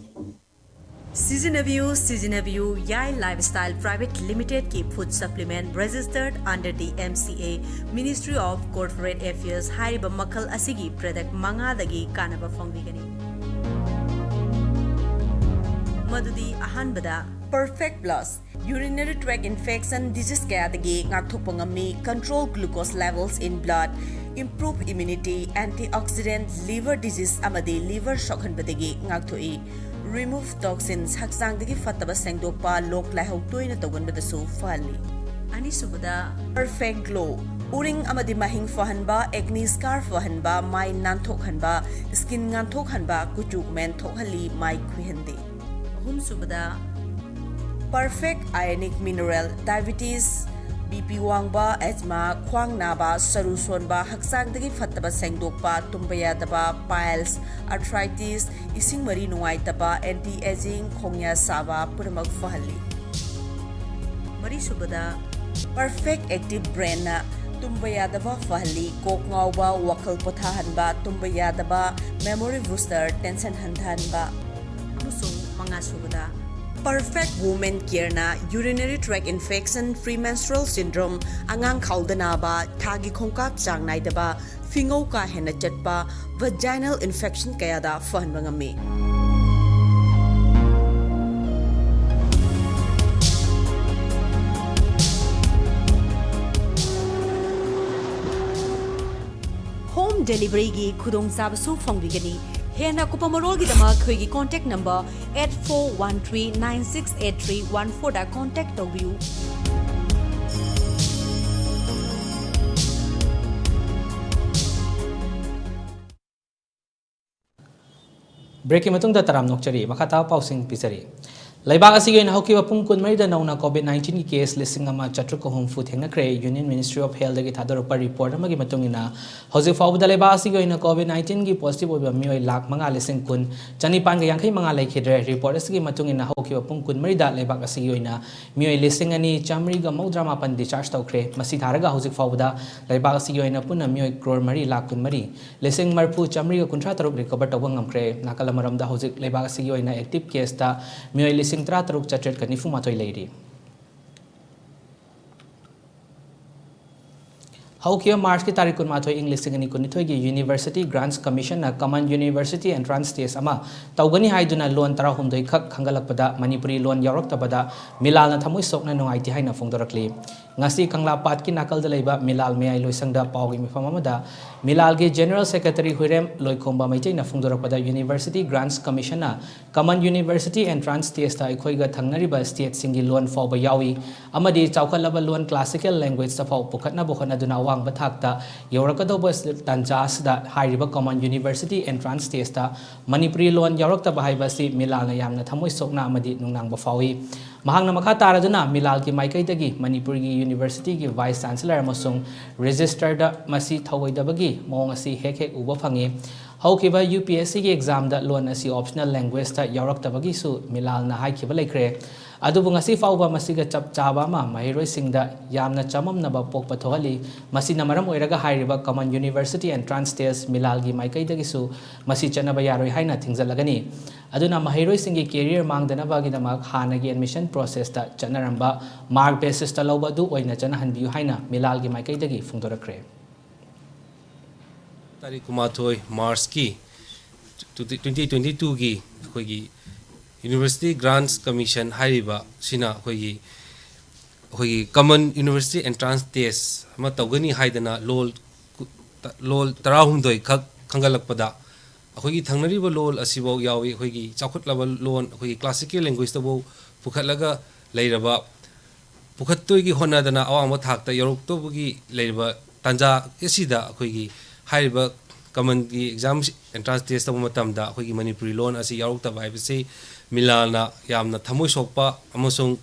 ꯁꯤꯖꯤꯟꯅꯕꯤꯌꯨ, ꯁꯤꯖꯤꯟꯅꯕꯤꯌꯨ꯫ ꯌꯥꯏ ꯂꯥꯏꯐꯁ꯭ꯇꯥꯏꯜ ꯄ꯭ꯔꯥꯏꯚꯦꯠ ꯂꯤꯃꯤꯇꯦꯗꯀꯤ food supplement registered under the M C A, Ministry of Corporate Affairs ꯍꯥꯏꯔꯤꯕ ꯃꯈꯜ ꯑꯁꯤꯒꯤ product ꯃꯉꯥꯗꯒꯤ ꯀꯥꯟꯅꯕ ꯐꯪꯕꯤꯒꯅꯤ꯫ ꯃꯗꯨꯗꯤ ꯑꯍꯥꯟꯕꯗ Perfect Plus, urinary tract infection disease ꯀꯌꯥꯗꯒꯤ ꯉꯥꯛꯊꯣꯛꯄ ꯉꯝꯃꯤ, control glucose levels in blood, improve immunity, antioxidant, liver disease ꯑꯃꯗꯤ liver ꯁꯣꯛꯍꯟꯕꯗꯒꯤ ꯉꯥꯛꯊꯣꯛꯏ, remove toxins, ꯍꯛꯆꯥꯡꯗꯒꯤ ꯐꯠꯇꯕ ꯁꯦꯡꯗꯣꯛꯄ, ꯂꯣꯛ ꯂꯥꯏꯍꯧ ꯇꯣꯏꯅ ꯇꯧꯒꯟꯕꯗꯁꯨ ꯐꯍꯜꯂꯤ꯫ ꯑꯅꯤꯁꯨꯕꯗ Perfect Glow, ꯎꯔꯤꯡ ꯑꯃꯗꯤ ꯃꯍꯤꯡ ꯐꯍꯟꯕ, acne scar ꯐꯍꯟꯕ, ꯃꯥꯏ ꯅꯥꯟꯊꯣꯛꯍꯟꯕ, skin ꯉꯥꯟꯊꯣꯛꯍꯟꯕ, ꯀꯨꯆꯨ ꯀꯨꯃꯦꯟ ꯊꯣꯛꯍꯜꯂꯤ, ꯃꯥꯏ ꯈꯨꯏꯍꯟꯗꯦ꯫ ꯑꯍꯨꯝꯁꯨꯕꯗ Perfect Ionic Mineral, diabetes, B P ꯋꯥꯡꯕ, asthma, ꯈ꯭ꯋꯥꯡ ꯅꯥꯕ, ꯁꯔꯨ ꯁꯣꯟꯕ, ꯍꯛꯆꯥꯡꯗꯒꯤ ꯐꯠꯇꯕ ꯁꯦꯡꯗꯣꯛꯄ, ꯇꯨꯝꯕ ꯌꯥꯗꯕ, piles, arthritis, ꯏꯁꯤꯡ ꯃꯔꯤ ꯅꯨꯡꯉꯥꯏꯇꯕ, anti aging, ꯈꯣꯡꯌꯥ ꯁꯥꯕ ꯄꯨꯝꯅꯃꯛ ꯐꯍꯜꯂꯤ꯫ ꯃꯔꯤꯁꯨꯕꯗ Perfect Active Brainꯅ ꯇꯨꯝꯕ ꯌꯥꯗꯕ ꯐꯍꯜꯂꯤ, ꯀꯣꯛ ꯉꯥꯎꯕ, ꯋꯥꯈꯜ ꯄꯣꯊꯥꯍꯟꯕ, ꯇꯨꯝꯕ ꯌꯥꯗꯕ, memory booster, tension ꯍꯟꯊꯍꯟꯕ꯫ ꯑꯃꯁꯨꯡ ꯃꯉꯥꯁꯨꯕꯗ Perfect Women Careꯅ urinary tract infection, premenstrual syndrome, ꯑꯉꯥꯡ ꯈꯥꯎꯗ ꯅꯥꯕ, ꯊꯥꯒꯤ ꯈꯣꯡꯀꯥꯞ ꯆꯥꯡ ꯅꯥꯏꯗꯕ, ꯐꯤꯉꯧ ꯀꯥ ꯍꯦꯟꯅ ꯆꯠꯄ, vaginal infection ꯀꯌꯥꯗ ꯐꯍꯟꯕ ꯉꯝꯃꯤ꯫ Home deliveryꯒꯤ ꯈꯨꯗꯣꯡꯆꯥꯕꯁꯨ ꯐꯪꯕꯤꯒꯅꯤ꯫ ꯍꯦꯟꯅ ꯑꯀꯨꯞꯄ ꯃꯔꯣꯜꯒꯤꯗꯃꯛ ꯑꯩꯈꯣꯏꯒꯤ contact number eight four one three nine six eight three one fourꯗ contact ꯇꯧꯕꯤꯌꯨ꯫ Breakꯀꯤ ꯃꯇꯨꯡꯗ ꯇꯔꯥꯝ ꯅꯣꯛꯆꯔꯤ꯫ ꯃꯈꯥ ꯇꯥꯕ ꯄꯥꯎꯁꯤꯡ ꯄꯤꯖꯔꯤ꯫ ꯂꯩꯕꯥꯛ ꯑꯁꯤꯒꯤ ꯑꯣꯏꯅ ꯍꯧꯈꯤꯕ ꯄꯨꯡ ꯀꯨꯟꯃꯔꯤꯗ ꯅꯧꯅ COVID nineteenꯒꯤ case ꯂꯤꯁꯤꯡ ꯑꯃ ꯆꯥꯇ꯭ꯔꯨꯛ ꯍꯨꯝꯐꯨ ꯊꯦꯡꯅꯈ꯭ꯔꯦ꯫ Union Ministry of Healthꯗꯒꯤ ꯊꯥꯗꯣꯔꯛꯄ report ꯑꯃꯒꯤ ꯃꯇꯨꯡ ꯏꯟꯅ, ꯍꯧꯖꯤꯛ ꯐꯥꯎꯕꯗ ꯂꯩꯕꯥꯛ ꯑꯁꯤꯒꯤ ꯑꯣꯏꯅ COVID nineteenꯒꯤ positive ꯑꯣꯏꯕ ꯃꯤꯑꯣꯏ ꯂꯥꯈ ꯃꯉꯥ ꯂꯤꯁꯤꯡ ꯀꯨꯟ ꯆꯅꯤꯄꯥꯟꯒ ꯌꯥꯡꯈꯩ ꯃꯉꯥ ꯂꯩꯈꯤꯗ꯭ꯔꯦ꯫ Report ꯑꯁꯤꯒꯤ ꯃꯇꯨꯡ ꯏꯟꯅ, ꯍꯧꯈꯤꯕ ꯄꯨꯡ ꯀꯨꯟꯃꯔꯤꯗ ꯂꯩꯕꯥꯛ ꯑꯁꯤꯒꯤ ꯑꯣꯏꯅ ꯃꯤꯑꯣꯏ ꯂꯤꯁꯤꯡ ꯑꯅꯤ ꯆꯥꯃꯔꯤꯒ ꯃꯧꯗ꯭ꯔꯥ ꯃꯥꯄꯟ discharge ꯇꯧꯈ꯭ꯔꯦ꯫ ꯃꯁꯤ ꯊꯥꯔꯒ ꯍꯧꯖꯤꯛ ꯐꯥꯎꯕꯗ ꯂꯩꯕꯥꯛ ꯑꯁꯤꯒꯤ ꯑꯣꯏꯅ ꯄꯨꯟꯅ ꯃꯤꯑꯣꯏ ꯀ꯭ꯔꯣꯔ ꯃꯔꯤ ꯂꯥꯈ ꯀꯨꯟꯃꯔꯤ ꯂꯤꯁꯤꯡ ꯃꯔꯤꯐꯨ ꯆꯥꯃꯔꯤꯒ ꯀꯨꯟꯊ꯭ꯔꯥ ꯇꯔꯨꯛ recover ꯇꯧꯕ ꯉꯝꯈ꯭ꯔꯦ꯫ ꯅꯥꯀꯜ ꯑꯃꯔꯣꯝꯗ, ꯍꯧꯖꯤꯛ ꯂꯩꯕꯥꯛ ꯑꯁꯤꯒꯤ ꯑꯣꯏꯅ active caseꯇ ꯃꯤꯑꯣꯏ ꯂꯤꯁꯤꯡ ꯇꯔꯥ ꯇꯔꯨꯛ ꯆꯥꯇ꯭ꯔꯦꯠꯀ ꯅꯤꯐꯨ ꯃꯥꯊꯣꯏ ꯂꯩꯔꯤ꯫ ꯍꯧꯈꯤꯕ ꯃꯥꯔꯆꯀꯤ ꯇꯥꯔꯤꯛ ꯀꯨꯟꯃꯥꯊꯣꯏ, ꯏꯪ ꯂꯤꯁꯤꯡ ꯑꯅꯤ ꯀꯨꯟꯅꯤꯊꯣꯏꯒꯤ University Grants Commissionꯅ Common University Entrance Test ꯑꯃ ꯇꯧꯒꯅꯤ ꯍꯥꯏꯗꯨꯅ ꯂꯣꯟ ꯇꯔꯥꯍꯨꯝꯗꯣꯏ ꯈꯛ ꯈꯟꯒꯠꯂꯛꯄꯗ ꯃꯅꯤꯄꯨꯔꯤ ꯂꯣꯟ ꯌꯥꯎꯔꯛꯇꯕꯗ ꯃꯤꯂꯥꯜꯅ ꯊꯃꯣꯏ ꯁꯣꯛꯅ ꯅꯨꯡꯉꯥꯏꯇꯦ ꯍꯥꯏꯅ ꯐꯣꯡꯗꯣꯔꯛꯂꯤ꯫ ꯉꯁꯤ ꯀꯪꯂꯥ ꯄꯥꯠꯀꯤ ꯅꯥꯀꯜꯗ ꯂꯩꯕ ꯃꯤꯂꯥꯜ ꯃꯌꯥꯏ ꯂꯣꯏꯁꯪꯗ ꯄꯥꯎꯒꯤ ꯃꯤꯐꯝ ꯑꯃꯗ ꯃꯤꯂꯥꯜꯒꯤ General Secretary ꯍꯨꯏꯔꯦꯝ ꯂꯣꯏꯈꯣꯝꯕ ꯃꯩꯇꯩꯅ ꯐꯣꯡꯗꯣꯔꯛꯄꯗ University Grants Commissionꯅ Common University Entrance Testꯇ ꯑꯩꯈꯣꯏꯒ ꯊꯪꯅꯔꯤꯕ stateꯁꯤꯡꯒꯤ ꯂꯣꯟ ꯐꯥꯎꯕ ꯌꯥꯎꯏ ꯑꯃꯗꯤ ꯆꯥꯎꯈꯠꯂꯕ ꯂꯣꯟ classical languageꯇ ꯐꯥꯎ ꯄꯨꯈꯠꯅꯕ ꯍꯣꯠꯅꯗꯨꯅ ꯑꯋꯥꯡꯕ ꯊꯥꯛꯇ ꯌꯧꯔꯛꯀꯗꯧꯕ ꯇꯥꯟꯖꯥ ꯑꯁꯤꯗ ꯍꯥꯏꯔꯤꯕ Common University Entrance Testꯇ ꯃꯅꯤꯄꯨꯔꯤ ꯂꯣꯟ ꯌꯥꯎꯔꯛꯇꯕ ꯍꯥꯏꯕ ꯑꯁꯤ ꯃꯤꯂꯥꯜꯅ ꯌꯥꯝꯅ ꯊꯃꯣꯏ ꯁꯣꯛꯅ ꯑꯃꯗꯤ ꯅꯨꯡꯅꯥꯡꯕ ꯐꯥꯎꯏ꯫ ꯃꯍꯥꯛꯅ ꯃꯈꯥ ꯇꯥꯔꯗꯨꯅ ꯃꯤꯂꯥꯜꯒꯤ ꯃꯥꯏꯀꯩꯗꯒꯤ ꯃꯅꯤꯄꯨꯔꯒꯤ Universityꯒꯤ Vice Chancellor ꯑꯃꯁꯨꯡ Registrarꯗ ꯃꯁꯤ ꯊꯧꯑꯣꯏꯗꯕꯒꯤ ꯃꯑꯣꯡ ꯑꯁꯤ ꯍꯦꯛ ꯍꯦꯛ ꯎꯕ ꯐꯪꯏ꯫ ꯍꯧꯈꯤꯕ UPSCꯒꯤ examꯗ ꯂꯣꯟ ꯑꯁꯤ optional languageꯇ ꯌꯥꯎꯔꯛꯇꯕꯒꯤꯁꯨ ꯃꯤꯂꯥꯜꯅ ꯍꯥꯏꯈꯤꯕ ꯂꯩꯈ꯭ꯔꯦ꯫ ꯑꯗꯨꯕꯨ ꯉꯁꯤ ꯐꯥꯎꯕ ꯃꯁꯤꯒ ꯆꯞ ꯆꯥꯕ ꯑꯃ ꯃꯍꯩꯔꯣꯏꯁꯤꯡꯗ ꯌꯥꯝꯅ ꯆꯃꯝꯅꯕ ꯄꯣꯛꯄ ꯊꯣꯛꯍꯜꯂꯤ꯫ ꯃꯁꯤꯅ ꯃꯔꯝ ꯑꯣꯏꯔꯒ ꯍꯥꯏꯔꯤꯕ Common University Entrance Test ꯃꯤꯂꯥꯜꯒꯤ ꯃꯥꯏꯀꯩꯗꯒꯤꯁꯨ ꯃꯁꯤ ꯆꯠꯅꯕ ꯌꯥꯔꯣꯏ ꯍꯥꯏꯅ ꯊꯤꯡꯖꯤꯜꯂꯒꯅꯤ꯫ ꯑꯗꯨꯅ ꯃꯍꯩꯔꯣꯏꯁꯤꯡꯒꯤ career ꯃꯥꯡꯗꯅꯕꯒꯤꯗꯃꯛ ꯍꯥꯟꯅꯒꯤ admission processꯇ ꯆꯠꯅꯔꯝꯕ mark basisꯇ ꯂꯧꯕ ꯑꯗꯨ ꯑꯣꯏꯅ ꯆꯠꯅꯍꯟꯕꯤꯌꯨ ꯍꯥꯏꯅ ꯃꯤꯂꯥꯜꯒꯤ ꯃꯥꯏꯀꯩꯗꯒꯤ ꯐꯣꯡꯗꯣꯔꯛꯈ꯭ꯔꯦ꯫ ꯇꯥꯔꯤꯛ ꯀꯨꯟꯃꯥꯊꯣꯏ ꯃꯥꯔꯆꯀꯤ twenty twenty twoꯒꯤ ꯑꯩꯈꯣꯏꯒꯤ University Grants Commission ꯍꯥꯏꯔꯤꯕ ꯁꯤꯅ ꯑꯩꯈꯣꯏꯒꯤ, ꯑꯩꯈꯣꯏꯒꯤ Common University Entrance Test ꯑꯃ ꯇꯧꯒꯅꯤ ꯍꯥꯏꯗꯅ ꯂꯣꯜ ꯀꯨ-, ꯂꯣꯜ ꯇꯔꯥꯍꯨꯝꯗꯣꯏ ꯈꯛ ꯈꯟꯒꯠꯂꯛꯄꯗ ꯑꯩꯈꯣꯏꯒꯤ ꯊꯪꯅꯔꯤꯕ ꯂꯣꯜ ꯑꯁꯤꯐꯥꯎ ꯌꯥꯎꯏ, ꯑꯩꯈꯣꯏꯒꯤ ꯆꯥꯎꯈꯠꯂꯕ ꯂꯣꯟ, ꯑꯩꯈꯣꯏꯒꯤ classical languagene ꯐꯥꯎ ꯄꯨꯈꯠꯂꯒ ꯂꯩꯔꯕ, ꯄꯨꯈꯠꯇꯣꯏꯒꯤ ꯍꯣꯠꯅꯗꯅ ꯑꯋꯥꯡꯕ ꯊꯥꯛꯇ ꯌꯧꯔꯛꯇꯧꯕꯒꯤ ꯂꯩꯔꯤꯕ ꯇꯥꯟꯖꯥ ꯑꯁꯤꯗ ꯑꯩꯈꯣꯏꯒꯤ ꯍꯥꯏꯔꯤꯕ Commonꯒꯤ exam entrance test ꯇꯧꯕ ꯃꯇꯝꯗ ꯑꯩꯈꯣꯏꯒꯤ ꯃꯅꯤꯄꯨꯔꯤ ꯂꯣꯟ ꯑꯁꯤ ꯌꯥꯎꯔꯛꯇꯕ ꯍꯥꯏꯕꯁꯤ ꯃꯤꯂꯥꯜꯅ ꯌꯥꯝꯅ ꯊꯃꯣꯏ ꯁꯣꯛꯄ ꯑꯃꯁꯨꯡ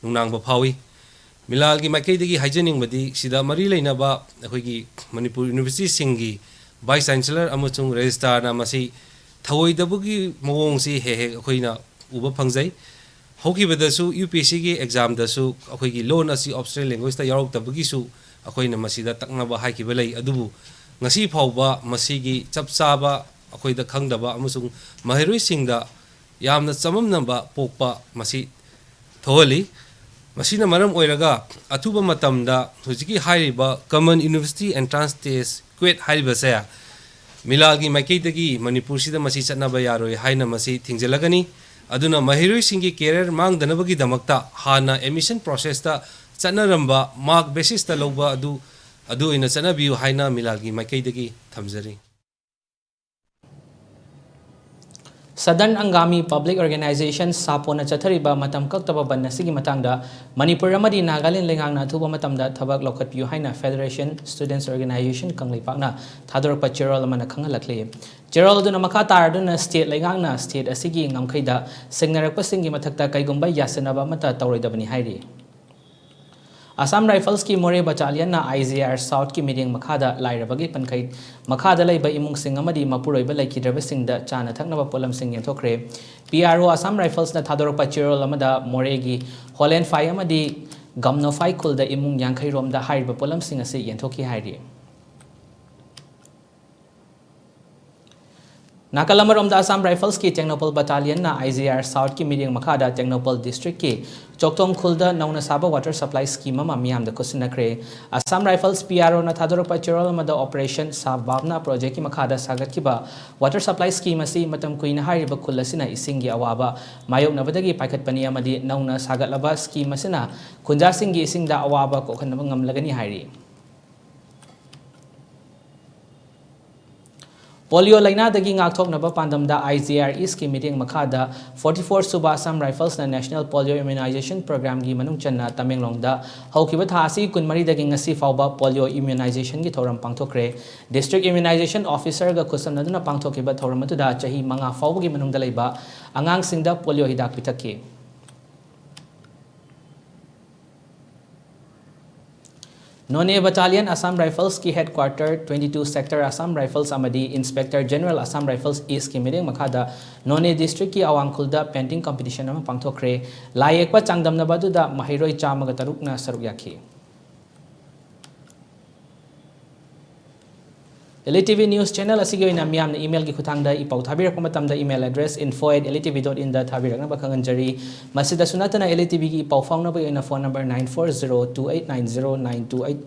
ꯅꯨꯡꯅꯥꯡꯕ ꯐꯥꯎꯏ꯫ ꯃꯤꯂꯥꯜꯒꯤ ꯃꯥꯏꯀꯩꯗꯒꯤ ꯍꯥꯏꯖꯅꯤꯡꯕꯗꯤ ꯁꯤꯗ ꯃꯔꯤ ꯂꯩꯅꯕ ꯑꯩꯈꯣꯏꯒꯤ ꯃꯅꯤꯄꯨꯔ Universityꯁꯤꯡꯒꯤ Vice Chancellor ꯑꯃꯁꯨꯡ Registrarꯅ ꯃꯁꯤ ꯊꯧꯑꯣꯏꯗꯕꯒꯤ ꯃꯑꯣꯡꯁꯤ ꯍꯦꯛ ꯍꯦꯛ ꯑꯩꯈꯣꯏꯅ ꯎꯕ ꯐꯪꯖꯩ꯫ ꯍꯧꯈꯤꯕꯗꯁꯨ UPSCꯒꯤ examꯗꯁꯨ ꯑꯩꯈꯣꯏꯒꯤ ꯂꯣꯟ ꯑꯁꯤ optional languageꯇ ꯌꯥꯎꯔꯛꯇꯕꯒꯤꯁꯨ ꯑꯩꯈꯣꯏꯅ ꯃꯁꯤꯗ ꯇꯛꯅꯕ ꯍꯥꯏꯈꯤꯕ ꯂꯩ, ꯑꯗꯨꯕꯨ ꯉꯁꯤ ꯐꯥꯎꯕ ꯃꯁꯤꯒꯤ ꯆꯞ ꯆꯥꯕ ꯑꯩꯈꯣꯏꯗ ꯈꯪꯗꯕ ꯑꯃꯁꯨꯡ ꯃꯍꯩꯔꯣꯏꯁꯤꯡꯗ ꯌꯥꯝꯅ ꯆꯃꯝꯅꯕ ꯄꯣꯛꯄ ꯃꯁꯤ ꯊꯣꯛꯍꯜꯂꯤ꯫ ꯃꯁꯤꯅ ꯃꯔꯝ ꯑꯣꯏꯔꯒ ꯑꯊꯨꯕ ꯃꯇꯝꯗ ꯍꯧꯖꯤꯛꯀꯤ ꯍꯥꯏꯔꯤꯕ Common University Entrance Test, ꯀ꯭ꯋꯦꯠ ꯍꯥꯏꯔꯤꯕꯁꯦ ꯃꯤꯂꯥꯜꯒꯤ ꯃꯥꯏꯀꯩꯗꯒꯤ ꯃꯅꯤꯄꯨꯔꯁꯤꯗ ꯃꯁꯤ ꯆꯠꯅꯕ ꯌꯥꯔꯣꯏ ꯍꯥꯏꯅ ꯃꯁꯤ ꯊꯤꯡꯖꯤꯜꯂꯒꯅꯤ꯫ ꯑꯗꯨꯅ ꯃꯍꯩꯔꯣꯏꯁꯤꯡꯒꯤ ꯀꯦꯔꯤꯌꯔ ꯃꯥꯡꯗꯅꯕꯒꯤꯗꯃꯛꯇ ꯍꯥꯟꯅ ꯑꯦꯗꯃꯤꯁꯟ ꯄ꯭ꯔꯣꯁꯦꯁꯇ ꯆꯠꯅꯔꯝꯕ ꯃꯥꯔꯛ ꯕꯦꯁꯤꯁꯇ ꯂꯧꯕ ꯑꯗꯨ, ꯑꯗꯨ ꯑꯣꯏꯅ ꯆꯠꯅꯕꯤꯌꯨ ꯍꯥꯏꯅ ꯃꯤꯂꯥꯜꯒꯤ ꯃꯥꯏꯀꯩꯗꯒꯤ ꯊꯝꯖꯔꯤ꯫ Southern Angami Public Organization, ꯁꯥꯄꯣꯅ ꯆꯠꯊꯔꯤꯕ ꯃꯇꯝ ꯀꯛꯇꯕ ꯕꯟ ꯑꯁꯤꯒꯤ ꯃꯇꯥꯡꯗ ꯃꯅꯤꯄꯨꯔ ꯑꯃꯗꯤ ꯅꯥꯒꯥꯂꯦꯟ ꯂꯩꯉꯥꯛꯅ ꯑꯊꯨꯕ ꯃꯇꯝꯗ ꯊꯕꯛ ꯂꯧꯈꯠꯄꯤꯌꯨ ꯍꯥꯏꯅ Federation Students Organization ꯀꯪꯂꯩꯄꯥꯛꯅ ꯊꯥꯗꯣꯔꯛꯄ ꯆꯦꯔꯣꯜ ꯑꯃꯅ ꯈꯪꯍꯜꯂꯛꯂꯤ꯫ ꯆꯦꯔꯣꯜ ꯑꯗꯨꯅ ꯃꯈꯥ ꯇꯥꯔꯗꯨꯅ state ꯂꯩꯉꯥꯛꯅ state ꯑꯁꯤꯒꯤ ꯉꯝꯈꯩꯗ ꯁꯤꯡꯅꯔꯛꯄꯁꯤꯡꯒꯤ ꯃꯊꯛꯇ ꯀꯩꯒꯨꯝꯕ ꯌꯥꯁꯤꯟꯅꯕ ꯑꯃꯠꯇ ꯇꯧꯔꯣꯏꯗꯕꯅꯤ ꯍꯥꯏꯔꯤ꯫ Assam Riflesꯀꯤ ꯃꯣꯔꯦ battalionꯅ IGR Southꯀꯤ ꯃꯤꯠꯌꯦꯡ ꯃꯈꯥꯗ ꯂꯥꯏꯔꯕꯒꯤ ꯄꯟꯈꯩ ꯃꯈꯥꯗ ꯂꯩꯕ ꯏꯃꯨꯡꯁꯤꯡ ꯑꯃꯗꯤ ꯃꯄꯨꯔꯣꯏꯕ ꯂꯩꯈꯤꯗ꯭ꯔꯕꯁꯤꯡꯗ ꯆꯥꯅ ꯊꯛꯅꯕ ꯄꯣꯠꯂꯝꯁꯤꯡ ꯌꯦꯟꯊꯣꯛꯈ꯭ꯔꯦ꯫ PRO Assam Riflesꯅ ꯊꯥꯗꯣꯔꯛꯄ ꯆꯦꯔꯣꯜ ꯑꯃꯗ ꯃꯣꯔꯦꯒꯤ ꯍꯣꯂꯦꯟꯐꯥꯏ ꯑꯃꯗꯤ ꯒꯝꯅꯣꯐꯥꯏ ꯈꯨꯜꯗ ꯏꯃꯨꯡ ꯌꯥꯡꯈꯩ ꯔꯣꯝꯗ ꯍꯥꯏꯔꯤꯕ ꯄꯣꯠꯂꯝꯁꯤꯡ ꯑꯁꯤ ꯌꯦꯟꯊꯣꯛꯈꯤ ꯍꯥꯏꯔꯤ꯫ ꯅꯥꯀꯜ ꯑꯃꯔꯣꯝꯗ Assam Riflesꯀꯤ ꯇꯦꯡꯅꯧꯄꯜ battalionꯅ IGR Southꯀꯤ ꯃꯤꯠꯌꯦꯡ ꯃꯈꯥꯗ ꯇꯦꯡꯅꯧꯄꯜ districtꯀꯤ ꯆꯣꯛꯊꯣꯡ ꯈꯨꯜꯗ ꯅꯧꯅ ꯁꯥꯕ water supply scheme ꯑꯃ ꯃꯤꯌꯥꯝꯗ ꯈꯨꯠꯁꯤꯟꯅꯈ꯭ꯔꯦ꯫ Assam Rifles PROꯅ ꯊꯥꯗꯣꯔꯛꯄ ꯆꯦꯔꯣꯜ ꯑꯃꯗ Operation Sabhabna projectꯀꯤ ꯃꯈꯥꯗ ꯁꯥꯒꯠꯈꯤꯕ water supply scheme ꯑꯁꯤ ꯃꯇꯝ ꯀꯨꯏꯅ ꯍꯥꯏꯔꯤꯕ ꯈꯨꯜ ꯑꯁꯤꯅ ꯏꯁꯤꯡꯒꯤ ꯑꯋꯥꯕ ꯃꯥꯌꯣꯛꯅꯕꯗꯒꯤ ꯄꯥꯏꯈꯠꯄꯅꯤ ꯑꯃꯗꯤ ꯅꯧꯅ ꯁꯥꯒꯠꯂꯕ scheme ꯑꯁꯤꯅ ꯈꯨꯟꯖꯥꯁꯤꯡꯒꯤ ꯏꯁꯤꯡꯗ ꯑꯋꯥꯕ ꯀꯣꯛꯍꯟꯅꯕ ꯉꯝꯂꯒꯅꯤ ꯍꯥꯏꯔꯤ꯫ Polio ꯂꯥꯏꯅꯥꯗꯒꯤ ꯉꯥꯛꯊꯣꯛꯅꯕ ꯄꯥꯟꯗꯝꯗ IGR Eastꯀꯤ ꯃꯤꯠꯌꯦꯡ ꯃꯈꯥꯗ forty-four ꯁꯨꯕ Assam Riflesꯅ National Polio Immunization Programꯒꯤ ꯃꯅꯨꯡ ꯆꯟꯅ ꯇꯃꯦꯡꯂꯣꯡꯗ ꯍꯧꯈꯤꯕ ꯊꯥ ꯑꯁꯤ ꯀꯨꯟꯃꯔꯤꯗꯒꯤ ꯉꯁꯤ ꯐꯥꯎꯕ polio immunizationꯒꯤ ꯊꯧꯔꯝ ꯄꯥꯡꯊꯣꯛꯈ꯭ꯔꯦ꯫ District Immunization Officerꯒ ꯈꯨꯠꯁꯝꯅꯗꯨꯅ ꯄꯥꯡꯊꯣꯛꯈꯤꯕ ꯊꯧꯔꯝ ꯑꯗꯨꯗ ꯆꯍꯤ ꯃꯉꯥ ꯐꯥꯎꯕꯒꯤ ꯃꯅꯨꯡꯗ ꯂꯩꯕ ꯑꯉꯥꯡꯁꯤꯡꯗ polio ꯍꯤꯗꯥꯛ ꯄꯤꯊꯛꯈꯤ꯫ Noney Battalion Assam Riflesꯀꯤ headquarter, twenty-two Sector Assam Rifles ꯑꯃꯗꯤ Inspector General Assam Rifles Eastꯀꯤ ꯃꯤꯠꯌꯦꯡ ꯃꯈꯥꯗ Noney districtꯀꯤ ꯑꯋꯥꯡ ꯈꯨꯜꯗ painting competition ꯑꯃ ꯄꯥꯡꯊꯣꯛꯈ꯭ꯔꯦ꯫ ꯂꯥꯏ ꯌꯦꯛꯄ ꯆꯥꯡꯗꯝꯅꯕ ꯑꯗꯨꯗ ꯃꯍꯩꯔꯣꯏ ꯆꯥꯝꯃꯒ ꯇꯔꯨꯛꯅ ꯁꯔꯨꯛ ꯌꯥꯈꯤ꯫ L E T V News Channel ꯑꯁꯤꯒꯤ ꯑꯣꯏꯅ ꯃꯤꯌꯥꯝꯅ email-ꯒꯤ ꯈꯨꯠꯊꯥꯡꯗ ꯏ ꯄꯥꯎ ꯊꯥꯕꯤꯔꯛꯄ ꯃꯇꯝꯗ email address info at L E T V dot in-ꯗ ꯊꯥꯕꯤꯔꯛꯅꯕ ꯈꯪꯍꯟꯖꯔꯤ꯫ ꯃꯁꯤꯗꯁꯨ ꯅꯠꯇꯅ L E T V-ꯒꯤ ꯏ ꯄꯥꯎ ꯐꯥꯎꯅꯕꯒꯤ ꯑꯣꯏꯅ phone number nine four zero two eight nine zero nine two eight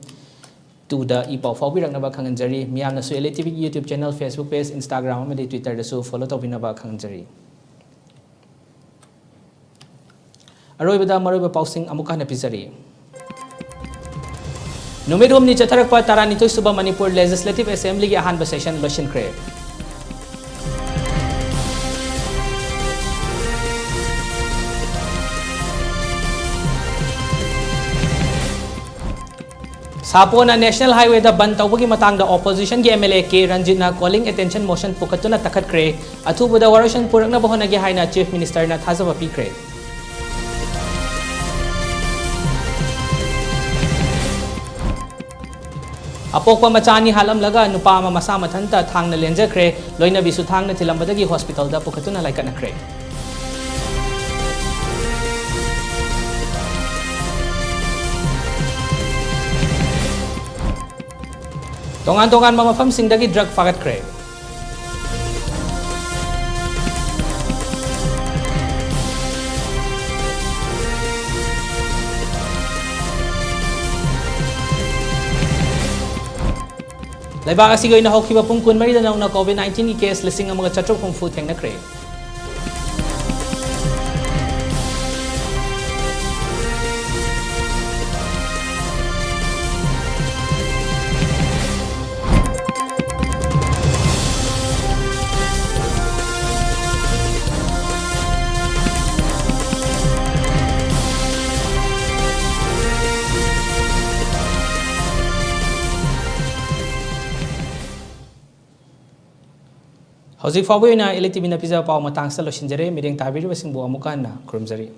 two-ꯗ E ꯄꯥꯎ ꯐꯥꯎꯕꯤꯔꯛꯅꯕ ꯈꯪꯍꯟꯖꯔꯤ꯫ ꯃꯤꯌꯥꯝꯅꯁꯨ L E T V-ꯒꯤ YouTube channel, Facebook page, Instagram ꯑꯃꯗꯤ Twitter-ꯗꯁꯨ follow ꯇꯧꯕꯤꯅꯕ ꯈꯪꯍꯟꯖꯔꯤ꯫ ꯑꯔꯣꯏꯕꯗ ꯃꯔꯨꯑꯣꯏꯕ ꯄꯥꯎꯁꯤꯡ ꯑꯃꯨꯛ ꯍꯟꯅ ꯄꯤꯖꯔꯤ꯫ ꯅꯨꯃꯤꯠ ꯍꯨꯝꯅꯤ ꯆꯠꯊꯔꯛꯄ ꯇꯔꯥꯅꯤꯊꯣꯏ ꯁꯨꯕ ꯃꯅꯤꯄꯨꯔ Legislative Assembly-ꯒꯤ ꯑꯍꯥꯟꯕ session ꯂꯣꯏꯁꯤꯟꯈ꯭ꯔꯦ꯫ ꯁꯥꯄꯣꯅ National Highway-ꯗ ꯕꯟ ꯇꯧꯕꯒꯤ ꯃꯇꯥꯡꯗ opposition-ꯒꯤ M L A K ꯔꯟꯖꯤꯠꯅ calling attention motion ꯄꯨꯈꯠꯇꯨꯅ ꯇꯛꯈꯠꯈ꯭ꯔꯦ꯫ ꯑꯊꯨꯕꯗ ꯋꯥꯔꯣꯏꯁꯤꯟ ꯄꯨꯔꯛꯅꯕ ꯍꯣꯠꯅꯒꯦ ꯍꯥꯏꯅ Chief Minister-ꯅ ꯊꯥꯖꯕ ꯄꯤꯈ꯭ꯔꯦ꯫ ꯑꯄꯣꯛꯄ ꯃꯆꯥ ꯑꯅꯤ ꯍꯥꯠꯂꯝꯂꯒ ꯅꯨꯄꯥ ꯑꯃ ꯃꯁꯥ ꯃꯊꯟꯇ ꯊꯥꯡꯅ ꯂꯦꯟꯖꯈ꯭ꯔꯦ꯫ ꯂꯣꯏꯅꯕꯤꯁꯨ ꯊꯥꯡꯅ ꯊꯤꯜꯂꯝꯕꯗꯒꯤ hospital-ꯗ ꯄꯨꯈꯠꯇꯨꯅ ꯂꯥꯏꯀꯠꯅꯈ꯭ꯔꯦ꯫ ꯇꯣꯉꯥꯟ ꯇꯣꯉꯥꯟꯕ ꯃꯐꯝꯁꯤꯡꯗꯒꯤ drug ꯐꯥꯒꯠꯈ꯭ꯔꯦ꯫ ꯂꯩꯕꯥꯛ ꯑꯁꯤꯒꯤ ꯑꯣꯏꯅ ꯍꯧꯈꯤꯕ ꯄꯨꯡ ꯀꯨꯟꯃꯔꯤꯗ ꯅꯧꯅ COVID nineteen-ꯒꯤ case ꯂꯤꯁꯤꯡ ꯑꯃꯒ ꯆꯥꯇ꯭ꯔꯨꯛ ꯍꯨꯝꯐꯨ ꯊꯦꯡꯅꯈ꯭ꯔꯦ꯫ ꯍꯧꯖꯤꯛ ꯐꯥꯎꯕꯒꯤ ꯑꯣꯏꯅ L E T V-ꯅ ꯄꯤꯖꯕ ꯄꯥꯎ ꯃꯇꯥꯡꯁꯤꯗ ꯂꯣꯏꯁꯤꯟꯖꯔꯦ꯫ ꯃꯤꯠꯌꯦꯡ ꯇꯥꯕꯤꯔꯤꯕꯁꯤꯡꯕꯨ ꯑꯃꯨꯛꯀ ꯍꯟꯅ ꯈꯨꯔꯨꯝꯖꯔꯤ꯫